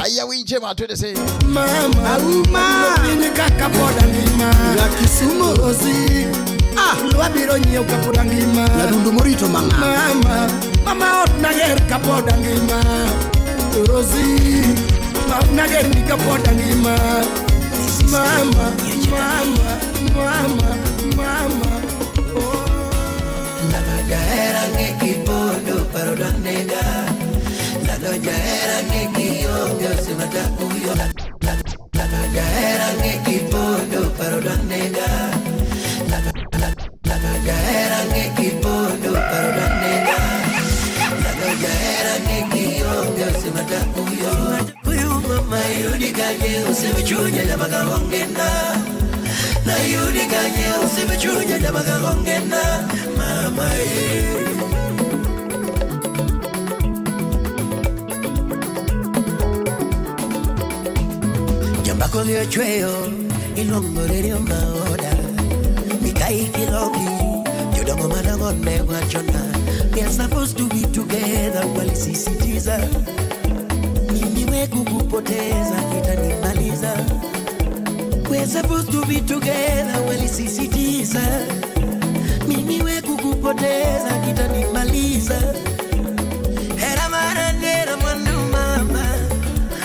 Aya winje ma twende say. Mama Auma. Pinyi kaka poda ngima Ya Kisumu. Rosie Ah. Lwabiro nyiew kapoda ngima Nyadundu morito mang'a. Mama Mama ot nager kapoda ngima Rosie Ma nager ni kapoda ngima Mama Mama Mama Mama Lalo jahera ng'e kipondo paro dwa nega. Lalo jahera ng'e kionge osema takuyo. Lalo jahera ng'e kipondo paro dwa nega. Lalo jahera ng'e kipondo paro dwa nega. Lalo jahera ng'e kionge osema takuyo. Huyu mama yudi kanye useme chunya nyamaga ongena. Na yudi kanye useme chunya nyamaga ongena. Mama eh. Jambako gi ochweyo iluongo redio maoda Mikai kilogi jodongo madongo ne wachona. We are supposed to be together walisisitiza. Mimi we kukupoteza kitanimaliza. We are supposed to be together walisisitiza. Mimi we kukupoteza kitanimaliza. Hera maranera mwandu mama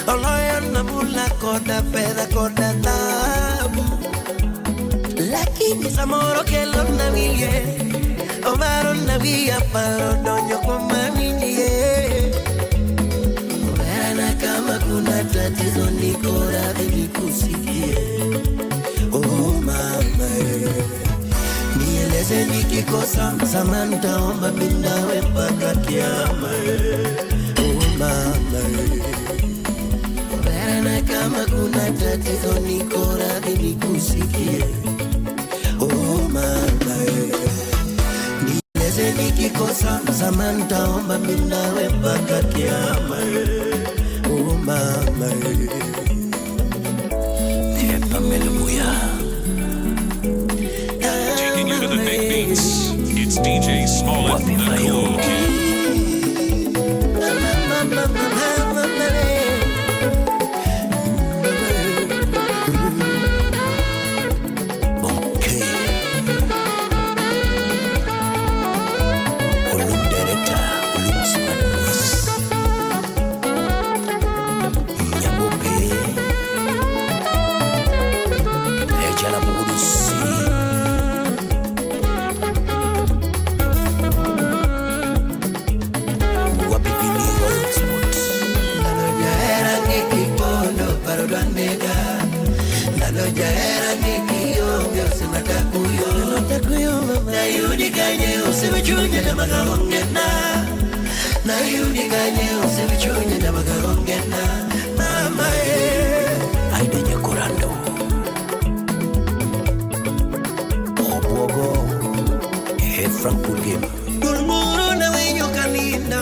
Oloyo na mula koda fedha koda thabu. Lakini samoro kelo na wiye Omaro na wiya paro donjo kwa maminie. Omerana kama kuna tatizo niko radhi nikusikie. Oh mama nieleze nikikosa msamaha nitaomba mimi nawe mpaka kiama. Oh mama Omerana kama kuna tatizo niko radhi nikusikie. Oh mama nieleze nikikosa msamaha nitaomba mimi nawe mpaka kiama. Oh mama Taking you to the big beats. It's DJ Smollett, the cool kid. Olum director, Olum Smart Nyabope. Echala Bugudusi. Wapipini Hotspot. Lalo jahera ng'e kipondo paro dwa nega. Lalo jahera ng'e kionge osema takuyo. Nayudi kanye useme chunya nyamaga ongena. Nayudi kanye useme chunya nyamaga ongena. Mama eh. Aida Nyakorando. Obwogo. Frank Pulgem. Gulmuru na winyo kaninda.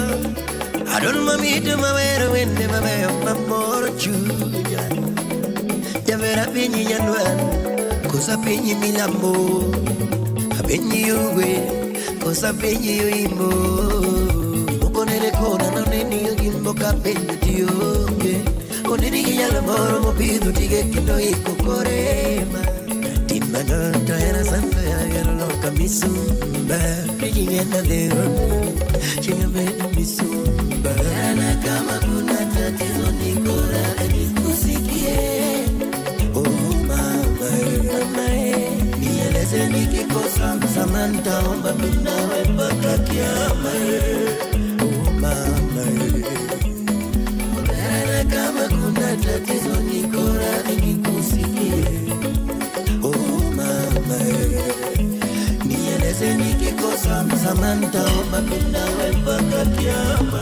Adon mamito mawero wende mabeyo mamoro chunya. Javera pinyi nyandwan, kosa pinyi milambo. Apenyi yugwe, kosa pinyi yoimbo. Okonere kona na neni yogimbo ka penyo tioge. Oneni ginyalo moro mopidho tige kendo iko korema. Timano to hera sando ya gero loka misumba. Rijingena leo, chinga bedo misumba. Na kama kuna tatizo niko radhi nikusikie. Oh mama, mama nieleze nikikosa msamaha nitaomba mimi nawe mpaka kiama. Oh mama na tatizo niko radhi nikusikie. Oh mama, nieleze nikikosa msamaha nitaomba mimi nawe mpaka kiama.